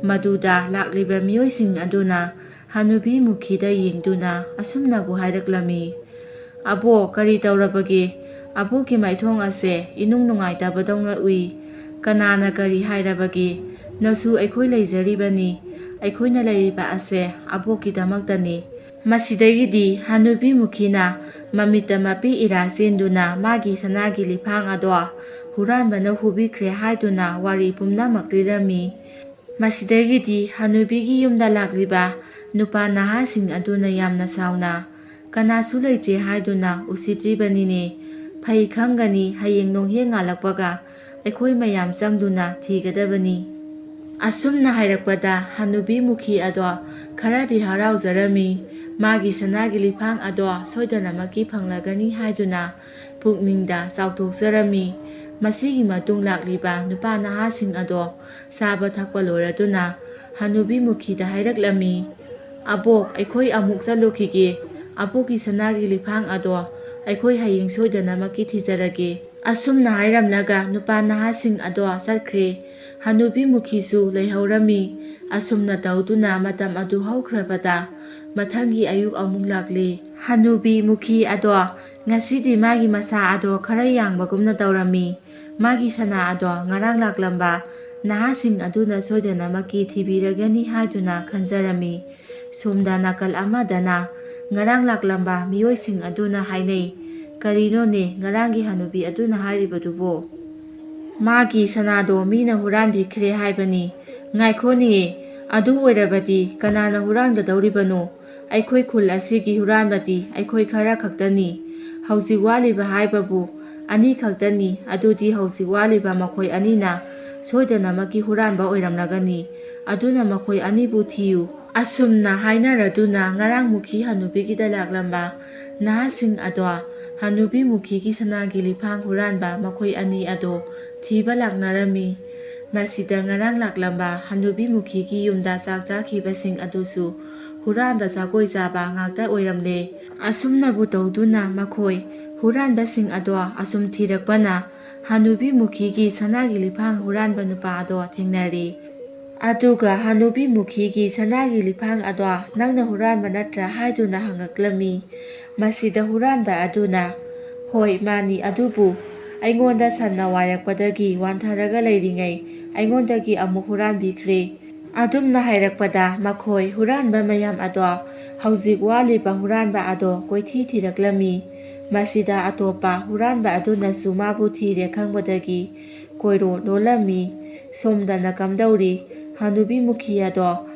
ꯃꯗꯨꯗ ꯂꯥꯛꯂꯤꯕ ꯃꯤꯑꯣꯏꯁꯤꯡ ꯑꯗꯨꯅ ꯍꯅꯨꯕꯤ ꯃꯨꯈꯤꯗ ꯌꯦꯡꯗꯨꯅ ꯑꯁꯨꯝꯅꯕꯨ ꯍꯥꯏꯔꯛꯂꯝꯃꯤ, "ꯑꯕꯣꯛ, ꯀꯔꯤ ꯇꯧꯔꯕꯒꯦ? ꯑꯕꯣꯛꯀꯤ ꯃꯥꯏꯊꯣꯡ ꯑꯁꯦ ꯏꯅꯨꯡ ꯅꯨꯡꯉꯥꯏꯇꯕꯗꯧꯅ ꯎꯏ꯫ ꯀꯅꯥꯅ ꯀꯔꯤ ꯍꯥꯏꯔꯕꯒꯦ? ꯅꯁꯨ ꯑꯩꯈꯣꯏ ꯂꯩꯖꯔꯤꯕꯅꯤ꯫ ꯑꯩꯈꯣꯏꯅ ꯂꯩꯔꯤꯕ ꯑꯁꯦ ꯑꯕꯣꯛꯀꯤꯗꯃꯛꯇꯅꯤ"꯫ ꯃꯁꯤꯗꯒꯤꯗꯤ ꯍꯅꯨꯕꯤ ꯃꯨꯈꯤꯅ ꯃꯃꯤꯠꯇ ꯃꯄꯤ ꯏꯔꯥ ꯆꯦꯟꯗꯨꯅ ꯃꯥꯒꯤ ꯁꯅꯥꯒꯤ ꯂꯤꯐꯥꯡ ꯑꯗꯣ ꯍꯨꯔꯥꯟꯕꯅ ꯍꯨꯕꯤꯈ꯭ꯔꯦ ꯍꯥꯏꯗꯨꯅ ꯋꯥꯔꯤ ꯄꯨꯝꯅꯃꯛ ꯂꯤꯔꯝꯃꯤ꯫ ꯃꯁꯤꯗꯒꯤꯗꯤ ꯍꯅꯨꯕꯤꯒꯤ ꯌꯨꯝꯗ ꯂꯥꯛꯂꯤꯕ ꯅꯨꯄꯥ ꯅꯍꯥꯁꯤꯡ ꯑꯗꯨꯅ ꯌꯥꯝꯅ ꯁꯥꯎꯅ, "ꯀꯅꯥꯁꯨ ꯂꯩꯇ꯭ꯔꯦ ꯍꯥꯏꯗꯨꯅ ꯎꯁꯤꯠꯇ꯭ꯔꯤꯕꯅꯤꯅꯦ꯫ ꯐꯩ ꯈꯪꯒꯅꯤ, ꯍꯌꯦꯡ ꯅꯣꯡꯍꯦꯛ ꯉꯥꯜꯂꯛꯄꯒ ꯑꯩꯈꯣꯏ ꯃꯌꯥꯝ ꯆꯪꯗꯨꯅ ꯊꯤꯒꯗꯕꯅꯤ꯫ ꯑꯁꯨꯝꯅ ꯍꯥꯏꯔꯛꯄꯗ ꯍꯅꯨꯕꯤ ꯃꯨꯈꯤ ꯑꯗꯣ ꯈꯔꯗꯤ ꯍꯔꯥꯎꯖꯔꯝꯃꯤ꯫ ꯃꯥꯒꯤ ꯁꯅꯥꯒꯤ ꯂꯤꯐꯥꯡ ꯑꯗꯣ ꯁꯣꯏꯗꯅꯃꯛꯀꯤ ꯐꯪꯂꯒꯅꯤ ꯍꯥꯏꯗꯨꯅ ꯄꯨꯛꯅꯤꯡꯗ ꯆꯥꯎꯊꯣꯛꯆꯔꯝꯃꯤ꯫ ꯃꯁꯤꯒꯤ ꯃꯇꯨꯡ ꯂꯥꯛꯂꯤꯕ ꯅꯨꯄꯥ ꯅꯍꯥꯁꯤꯡ ꯑꯗꯣ ꯆꯥꯕ ꯊꯛꯄ ꯂꯣꯏꯔꯗꯨꯅ ꯍꯅꯨꯕꯤ ꯃꯨꯈꯤꯗ ꯍꯥꯏꯔꯛꯂꯝꯃꯤ, "ꯑꯕꯣꯛ, ꯑꯩꯈꯣꯏ ꯑꯃꯨꯛ ꯆꯠꯂꯨꯈꯤꯒꯦ꯫ ꯑꯕꯣꯛꯀꯤ ꯁꯅꯥꯒꯤ ꯂꯤꯐꯥꯡ ꯑꯗꯣ ꯑꯩꯈꯣꯏ ꯍꯌꯦꯡ ꯁꯣꯏꯗꯅꯃꯛꯀꯤ ꯊꯤꯖꯔꯒꯦ꯫" ꯑꯁꯨꯝꯅ ꯍꯥꯏꯔꯝꯂꯒ ꯅꯨꯄꯥ ꯅꯍꯥꯁꯤꯡ ꯑꯗꯣ ꯆꯠꯈ꯭ꯔꯦ꯫ ꯍꯅꯨꯕꯤ ꯃꯨꯈꯤꯁꯨ ꯂꯩꯍꯧꯔꯝꯃꯤ꯫ ꯑꯁꯨꯝꯅ ꯇꯧꯗꯨꯅ ꯃꯇꯝ ꯑꯗꯨ ꯍꯧꯈ꯭ꯔꯕꯗ ꯃꯊꯪꯒꯤ ꯑꯌꯨꯛ ꯑꯃꯨꯛ ꯂꯥꯛꯂꯤ꯫ ꯍꯅꯨꯕꯤ ꯃꯨꯈꯤ ꯑꯗꯣ ꯉꯁꯤꯗꯤ ꯃꯥꯒꯤ ꯃꯁꯥ ꯑꯗꯣ ꯈꯔ ꯌꯥꯡꯕꯒꯨꯝꯅ ꯇꯧꯔꯝꯃꯤ꯫ ꯃꯥꯒꯤ ꯁꯅꯥ ꯑꯗꯣ ꯉꯔꯥꯡ ꯂꯥꯛꯂꯝꯕ ꯅꯍꯥꯁꯤꯡ ꯑꯗꯨꯅ ꯁꯣꯏꯗꯅꯃꯛꯀꯤ ꯊꯤꯕꯤꯔꯒꯅꯤ ꯍꯥꯏꯗꯨꯅ ꯈꯟꯖꯔꯝꯃꯤ꯫ ꯁꯣꯝꯗ ꯅꯥꯀꯜ ꯑꯃꯗꯅ ꯉꯔꯥꯡ ꯂꯥꯛꯂꯝꯕ ꯃꯤꯑꯣꯏꯁꯤꯡ ꯑꯗꯨꯅ ꯍꯥꯏꯅꯩ, "ꯀꯔꯤꯅꯣꯅꯦ ꯉꯔꯥꯡꯒꯤ ꯍꯅꯨꯕꯤ ꯑꯗꯨꯅ ꯍꯥꯏꯔꯤꯕꯗꯨꯕꯨ? ꯃꯥꯒꯤ ꯁꯅꯥꯗꯣ ꯃꯤꯅ ꯍꯨꯔꯥꯟꯕꯤꯈ꯭ꯔꯦ ꯍꯥꯏꯕꯅꯤ꯫ ꯉꯥꯏꯈꯣꯅꯦ, ꯑꯗꯨ ꯑꯣꯏꯔꯕꯗꯤ ꯀꯅꯥꯅ ꯍꯨꯔꯥꯟꯒꯗꯧꯔꯤꯕꯅꯣ? ꯑꯩꯈꯣꯏ ꯈꯨꯜ ꯑꯁꯤꯒꯤ ꯍꯨꯔꯥꯟꯕꯗꯤ ꯑꯩꯈꯣꯏ ꯈꯔ ꯈꯛꯇꯅꯤ꯫ ꯍꯧꯖꯤꯛ ꯋꯥꯠꯂꯤꯕ ꯍꯥꯏꯕꯕꯨ ꯑꯅꯤ ꯈꯛꯇꯅꯤ꯫ ꯑꯗꯨꯗꯤ ꯍꯧꯖꯤꯛ ꯋꯥꯠꯂꯤꯕ ꯃꯈꯣꯏ ꯑꯅꯤꯅ ꯁꯣꯏꯗꯅꯃꯛꯀꯤ ꯍꯨꯔꯥꯟꯕ ꯑꯣꯏꯔꯝꯂꯒꯅꯤ꯫ ꯑꯗꯨꯅ ꯃꯈꯣꯏ ꯑꯅꯤꯕꯨ ꯊꯤꯌꯨ꯫" ꯑꯁꯨꯝꯅ ꯍꯥꯏꯅꯔꯗꯨꯅ ꯉꯔꯥꯡ ꯃꯨꯈꯤ ꯍꯅꯨꯕꯤꯒꯤꯗ ꯂꯥꯛꯂꯝꯕ ꯅꯍꯥꯁꯤꯡ ꯑꯗꯣ ꯍꯅꯨꯕꯤ ꯃꯨꯈꯤꯒꯤ ꯁꯅꯥꯒꯤ ꯂꯤꯐꯥꯡ ꯍꯨꯔꯥꯟꯕ ꯃꯈꯣꯏ ꯑꯅꯤ ꯑꯗꯣ ꯊꯤꯕ ꯂꯥꯛꯅꯔꯝꯃꯤ꯫ ꯃꯁꯤꯗ ꯉꯔꯥꯡ ꯂꯥꯛꯂꯝꯕ ꯍꯅꯨꯕꯤ ꯃꯨꯈꯤꯒꯤ ꯌꯨꯝꯗ ꯆꯥꯛ ꯆꯥꯈꯤꯕꯁꯤꯡ ꯑꯗꯨꯁꯨ ꯍꯨꯔꯥꯟꯕ ꯖꯒꯣꯏ ꯆꯥꯕ ꯉꯥꯛꯇ ꯑꯣꯏꯔꯝꯂꯦ꯫ ꯑꯁꯨꯝꯅꯕꯨ ꯇꯧꯗꯨꯅ ꯃꯈꯣꯏ ꯍꯨꯔꯥꯟꯕꯁꯤꯡ ꯑꯗꯣ ꯑꯁꯨꯝ ꯊꯤꯔꯛꯄꯅ ꯍꯅꯨꯕꯤ ꯃꯨꯈꯤꯒꯤ ꯁꯅꯥꯒꯤ ꯂꯤꯐꯥꯡ ꯍꯨꯔꯥꯟꯕ ꯅꯨꯄꯥ ꯑꯗꯣ ꯊꯦꯡꯅꯔꯦ꯫ ꯑꯗꯨꯒ ꯍꯅꯨꯕꯤ ꯃꯨꯈꯤꯒꯤ ꯁꯅꯥꯒꯤ ꯂꯤꯐꯥꯡ ꯑꯗꯣ ꯅꯪꯅ ꯍꯨꯔꯥꯟꯕ ꯅꯠꯇ꯭ꯔꯥ ꯍꯥꯏꯗꯨꯅ ꯍꯪꯉꯛꯂꯝꯃꯤ꯫ ꯃꯁꯤꯗ ꯍꯨꯔꯥꯟꯕ ꯑꯗꯨꯅ, "ꯍꯣꯏ, ꯃꯥꯅꯤ, ꯑꯗꯨꯕꯨ ꯑꯩꯉꯣꯟꯗ ꯁꯟꯅ ꯋꯥꯏꯔꯛꯄꯗꯒꯤ ꯋꯥꯟꯊꯔꯒ ꯂꯩꯔꯤꯉꯩ ꯑꯩꯉꯣꯟꯗꯒꯤ ꯑꯃꯨꯛ ꯍꯨꯔꯥꯟꯕꯤꯈ꯭ꯔꯦ꯫" ꯑꯗꯨꯝꯅ ꯍꯥꯏꯔꯛꯄꯗ ꯃꯈꯣꯏ ꯍꯨꯔꯥꯟꯕ ꯃꯌꯥꯝ ꯑꯗꯣ ꯍꯧꯖꯤꯛ ꯋꯥꯠꯂꯤꯕ ꯍꯨꯔꯥꯟꯕ ꯑꯗꯣ ꯀꯣꯏꯊꯤ ꯊꯤꯔꯛꯂꯝꯃꯤ꯫ ꯃꯁꯤꯗ ꯑꯇꯣꯞꯄ ꯍꯨꯔꯥꯟꯕ ꯑꯗꯨꯅꯁꯨ ꯃꯥꯕꯨ ꯊꯤꯔꯦ ꯈꯪꯕꯗꯒꯤ ꯀꯣꯏꯔꯣ ꯂꯣꯜꯂꯝꯃꯤ꯫ ꯁꯣꯝꯗꯅ ꯀꯝꯗꯧꯔꯤ? ꯍꯅꯨꯕꯤ ꯃꯨꯈꯤ ꯑꯗꯣ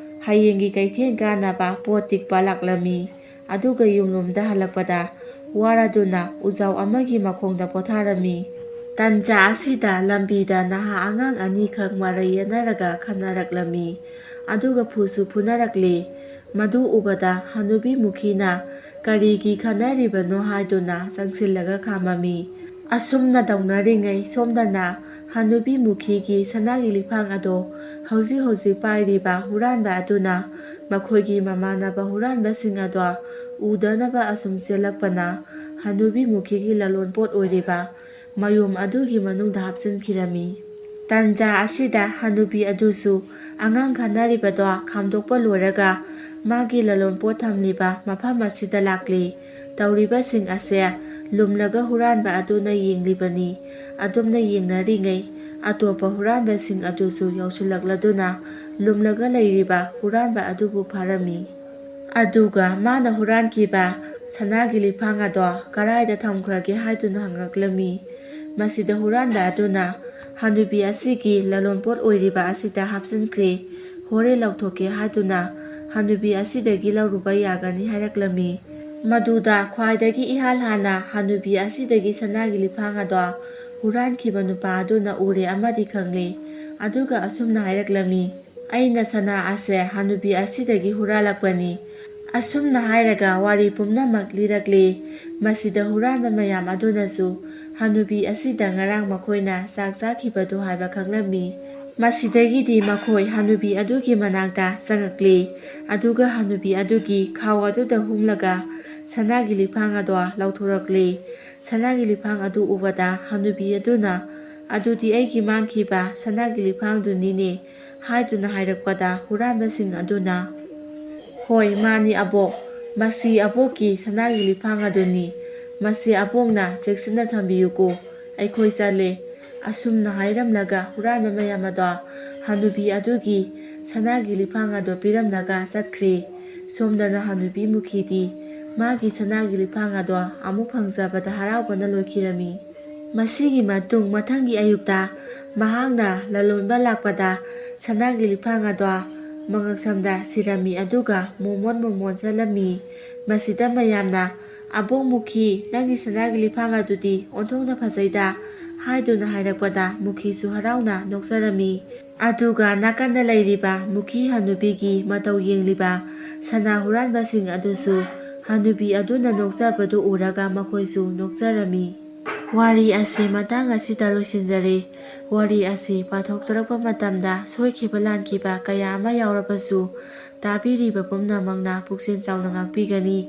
ꯍꯌꯦꯡꯒꯤ ꯀꯩꯊꯦꯜ ꯀꯥꯅꯕ ꯄꯣꯠ ꯇꯤꯛꯄ ꯂꯥꯛꯂꯝꯃꯤ꯫ ꯑꯗꯨꯒ ꯌꯨꯝꯂꯣꯝꯗ ꯍꯜꯂꯛꯄꯗ ꯋꯥꯔꯗꯨꯅ ꯎꯖꯥꯎ ꯑꯃꯒꯤ ꯃꯈꯣꯡꯗ ꯄꯣꯊꯥꯔꯝꯃꯤ꯫ ꯇꯟꯖꯥ ꯑꯁꯤꯗ ꯂꯝꯕꯤꯗ ꯅꯍꯥ ꯑꯉꯥꯡ ꯑꯅꯤꯈꯛ ꯃꯔꯩ ꯌꯦꯠꯅꯔꯒ ꯈꯟꯅꯔꯛꯂꯝꯃꯤ꯫ ꯑꯗꯨꯒ ꯐꯨꯁꯨ ꯐꯨꯅꯔꯛꯂꯤ꯫ ꯃꯗꯨ ꯎꯕꯗ ꯍꯅꯨꯕꯤ ꯃꯨꯈꯤꯅ ꯀꯔꯤꯒꯤ ꯈꯟꯅꯔꯤꯕꯅꯣ ꯍꯥꯏꯗꯨꯅ ꯆꯪꯁꯤꯜꯂꯒ ꯈꯥꯝꯃꯝꯃꯤ꯫ ꯑꯁꯨꯝꯅ ꯇꯧꯅꯔꯤꯉꯩ ꯁꯣꯝꯗꯅ ꯍꯅꯨꯕꯤ ꯃꯨꯈꯤꯒꯤ ꯁꯅꯥꯒꯤ ꯂꯤꯛꯐꯥꯡ ꯑꯗꯣ ꯍꯧꯖꯤꯛ ꯍꯧꯖꯤꯛ ꯄꯥꯏꯔꯤꯕ ꯍꯨꯔꯥꯟꯕ ꯑꯗꯨꯅ ꯃꯈꯣꯏꯒꯤ ꯃꯃꯥꯟꯅꯕ ꯍꯨꯔꯥꯟꯕꯁꯤꯡ ꯑꯗꯣ ꯎꯗꯅꯕ ꯑꯁꯨꯝ ꯆꯦꯜꯂꯛꯄꯅ ꯍꯅꯨꯕꯤ ꯃꯨꯈꯤꯒꯤ ꯂꯂꯣꯟꯄꯣꯠ ꯑꯣꯏꯔꯤꯕ ꯃꯌꯨꯝ ꯑꯗꯨꯒꯤ ꯃꯅꯨꯡꯗ ꯍꯥꯞꯆꯤꯟꯈꯤꯔꯝꯃꯤ꯫ ꯇꯟꯖꯥ ꯑꯁꯤꯗ ꯍꯅꯨꯕꯤ ꯑꯗꯨꯁꯨ ꯑꯉꯥꯡ ꯈꯟꯅꯔꯤꯕꯗꯣ ꯈꯥꯝꯗꯣꯛꯄ ꯂꯣꯏꯔꯒ ꯃꯥꯒꯤ ꯂꯂꯣꯟꯄꯣꯠ ꯊꯝꯂꯤꯕ ꯃꯐꯝ ꯑꯁꯤꯗ ꯂꯥꯛꯂꯤ꯫ ꯇꯧꯔꯤꯕꯁꯤꯡ ꯑꯁꯦ ꯂꯨꯝꯂꯒ ꯍꯨꯔꯥꯟꯕ ꯑꯗꯨꯅ ꯌꯦꯡꯂꯤꯕꯅꯤ꯫ ꯑꯗꯨꯝꯅ ꯌꯦꯡꯅꯔꯤꯉꯩ ꯑꯇꯣꯞꯄ ꯍꯨꯔꯥꯟꯕꯁꯤꯡ ꯑꯗꯨꯁꯨ ꯌꯧꯁꯤꯜꯂꯛꯂꯗꯨꯅ ꯂꯨꯝꯂꯒ ꯂꯩꯔꯤꯕ ꯍꯨꯔꯥꯟꯕ ꯑꯗꯨꯕꯨ ꯐꯥꯔꯝꯃꯤ꯫ ꯑꯗꯨꯒ ꯃꯥꯅ ꯍꯨꯔꯥꯟꯈꯤꯕ ꯁꯅꯥꯒꯤ ꯂꯤꯛꯐꯥꯡ ꯑꯗꯣ ꯀꯔꯥꯏꯗ ꯊꯝꯈ꯭ꯔꯒꯦ ꯍꯥꯏꯗꯨꯅ ꯍꯪꯉꯛꯂꯝꯃꯤ꯫ ꯃꯁꯤꯗ ꯍꯨꯔꯥꯟꯕ ꯑꯗꯨꯅ ꯍꯅꯨꯕꯤ ꯑꯁꯤꯒꯤ ꯂꯂꯣꯟꯄꯣꯠ ꯑꯣꯏꯔꯤꯕ ꯑꯁꯤꯗ ꯍꯥꯞꯆꯤꯟꯈ꯭ꯔꯦ, ꯍꯣꯔꯦꯟ ꯂꯧꯊꯣꯛꯀꯦ ꯍꯥꯏꯗꯨꯅ ꯍꯅꯨꯕꯤ ꯑꯁꯤꯗꯒꯤ ꯂꯧꯔꯨꯕ ꯌꯥꯒꯅꯤ ꯍꯥꯏꯔꯛꯂꯝꯃꯤ꯫ ꯃꯗꯨꯗ ꯈ꯭ꯋꯥꯏꯗꯒꯤ ꯏꯍꯥꯟ ꯍꯥꯟꯅ ꯍꯅꯨꯕꯤ ꯑꯁꯤꯗꯒꯤ ꯁꯅꯥꯒꯤ ꯂꯤꯛꯐꯥꯡ ꯑꯗꯣ ꯍꯨꯔꯥꯟꯈꯤꯕ ꯅꯨꯄꯥ ꯑꯗꯨꯅ ꯎꯔꯦ ꯑꯃꯗꯤ ꯈꯪꯂꯦ꯫ ꯑꯗꯨꯒ ꯑꯁꯨꯝꯅ ꯍꯥꯏꯔꯛꯂꯝꯃꯤ, "ꯑꯩꯅ ꯁꯅꯥ ꯑꯁꯦ ꯍꯅꯨꯕꯤ ꯑꯁꯤꯗꯒꯤ ꯍꯨꯔꯥꯜꯂꯛꯄꯅꯤ"꯫ ꯑꯁꯨꯝꯅ ꯍꯥꯏꯔꯒ ꯋꯥꯔꯤ ꯄꯨꯝꯅꯃꯛ ꯂꯤꯔꯛꯂꯦ꯫ ꯃꯁꯤꯗ ꯍꯨꯔꯥꯟꯕ ꯃꯌꯥꯝ ꯑꯗꯨꯅꯁꯨ ꯍꯅꯨꯕꯤ ꯑꯁꯤꯗ ꯉꯔꯥꯡ ꯃꯈꯣꯏꯅ ꯆꯥꯛ ꯆꯥꯈꯤꯕꯗꯨ ꯍꯥꯏꯕ ꯈꯪꯂꯝꯃꯤ꯫ ꯃꯁꯤꯗꯒꯤꯗꯤ ꯃꯈꯣꯏ ꯍꯅꯨꯕꯤ ꯑꯗꯨꯒꯤ ꯃꯅꯥꯛꯇ ꯆꯪꯉꯛꯂꯦ꯫ ꯑꯗꯨꯒ ꯍꯅꯨꯕꯤ ꯑꯗꯨꯒꯤ ꯈꯥꯎ ꯑꯗꯨꯗ ꯍꯨꯝꯂꯒ ꯁꯅꯥꯒꯤ ꯂꯤꯛꯐꯥꯡ ꯑꯗꯣ ꯂꯧꯊꯣꯔꯛꯂꯦ꯫ ꯁꯅꯥꯒꯤ ꯂꯤꯛꯐꯥꯡ ꯑꯗꯨ ꯎꯕꯗ ꯍꯅꯨꯕꯤ ꯑꯗꯨꯅ, "ꯑꯗꯨꯗꯤ ꯑꯩꯒꯤ ꯃꯥꯡꯈꯤꯕ ꯁꯅꯥꯒꯤ ꯂꯤꯛꯐꯥꯡꯗꯨꯅꯤꯅꯦ" ꯍꯥꯏꯗꯨꯅ ꯍꯥꯏꯔꯛꯄꯗ ꯍꯨꯔꯥꯟꯕꯁꯤꯡ ꯑꯗꯨꯅ, "ꯍꯣꯏ, ꯃꯥꯅꯤ ꯑꯕꯣꯛ, ꯃꯁꯤ ꯑꯕꯣꯛꯀꯤ ꯁꯅꯥꯒꯤ ꯂꯤꯛꯐꯥꯡ ꯑꯗꯨꯅꯤ꯫ ꯃꯁꯤ ꯑꯕꯣꯛꯅ ꯆꯦꯛꯁꯤꯟꯅ ꯊꯝꯕꯤꯌꯨꯀꯣ, ꯑꯩꯈꯣꯏ ꯆꯠꯂꯦ"꯫ ꯑꯁꯨꯝꯅ ꯍꯥꯏꯔꯝꯂꯒ ꯍꯨꯔꯥꯟꯕ ꯃꯌꯥꯝ ꯑꯗꯣ ꯍꯅꯨꯕꯤ ꯑꯗꯨꯒꯤ ꯁꯅꯥꯒꯤ ꯂꯤꯛꯐꯥꯡ ꯑꯗꯣ ꯄꯤꯔꯝꯂꯒ ꯆꯠꯈ꯭ꯔꯦ꯫ ꯁꯣꯝꯗꯅ ꯍꯅꯨꯕꯤ ꯃꯨꯈꯤꯗꯤ ꯃꯥꯒꯤ ꯁꯅꯥꯒꯤ ꯂꯤꯛꯐꯥꯡ ꯑꯗꯣ ꯑꯃꯨꯛ ꯐꯪꯖꯕꯗ ꯍꯔꯥꯎꯕꯅ ꯂꯣꯏꯈꯤꯔꯝꯃꯤ꯫ ꯃꯁꯤꯒꯤ ꯃꯇꯨꯡ ꯃꯊꯪꯒꯤ ꯑꯌꯨꯛꯇ ꯃꯍꯥꯛꯅ ꯂꯂꯣꯟꯕ ꯂꯥꯛꯄꯗ ꯁꯅꯥꯒꯤ ꯂꯤꯛꯐꯥꯡ ꯑꯗꯣ ꯃꯉꯛꯁꯝꯗ ꯁꯤꯔꯝꯃꯤ, ꯑꯗꯨꯒ ꯃꯣꯃꯣꯟ ꯃꯣꯃꯣꯟ ꯆꯠꯂꯝꯃꯤ꯫ ꯃꯁꯤꯗ ꯃꯌꯥꯝꯅ, "ꯑꯕꯣꯛ ꯃꯨꯈꯤ, ꯅꯪꯒꯤ ꯁꯅꯥꯒꯤ ꯂꯤꯛꯐꯥꯡ ꯑꯗꯨꯗꯤ ꯑꯣꯟꯊꯣꯛꯅ ꯐꯖꯩꯗ, ꯍꯥꯏꯗꯨꯅ ꯍꯥꯏꯔꯛꯄꯗ ꯃꯨꯈꯤꯁꯨ ꯍꯔꯥꯎꯅ ꯅꯣꯛꯆꯔꯝꯃꯤ꯫ ꯑꯗꯨꯒ ꯅꯥꯀꯟꯗ ꯂꯩꯔꯤꯕ ꯃꯨꯈꯤ ꯍꯅꯨꯕꯤꯒꯤ ꯃꯇꯧ ꯌꯦꯡꯂꯤꯕ ꯁꯅꯥ ꯍꯨꯔꯥꯟꯕꯁꯤꯡ ꯑꯗꯨꯁꯨ ꯍꯅꯨꯕꯤ ꯑꯗꯨꯅ ꯅꯣꯛꯆꯕꯗꯨ ꯎꯔꯒ ꯃꯈꯣꯏꯁꯨ ꯅꯣꯛꯆꯔꯝꯃꯤ꯫ ꯋꯥꯔꯤ ꯑꯁꯤ ꯃꯇꯥꯡ ꯑꯁꯤꯗ ꯂꯣꯏꯁꯤꯟꯖꯔꯦ꯫ ꯋꯥꯔꯤ ꯑꯁꯤ ꯄꯥꯊꯣꯛꯆꯔꯛꯄ ꯃꯇꯝꯗ ꯁꯣꯏꯈꯤꯕ ꯂꯥꯟꯈꯤꯕ ꯀꯌꯥ ꯑꯃ ꯌꯥꯎꯔꯕꯁꯨ ꯇꯥꯕꯤꯔꯤꯕ ꯄꯨꯝꯅꯃꯛꯅ ꯄꯨꯛꯆꯦꯜ ꯆꯥꯎꯅ ꯉꯥꯛꯄꯤꯒꯅꯤ꯫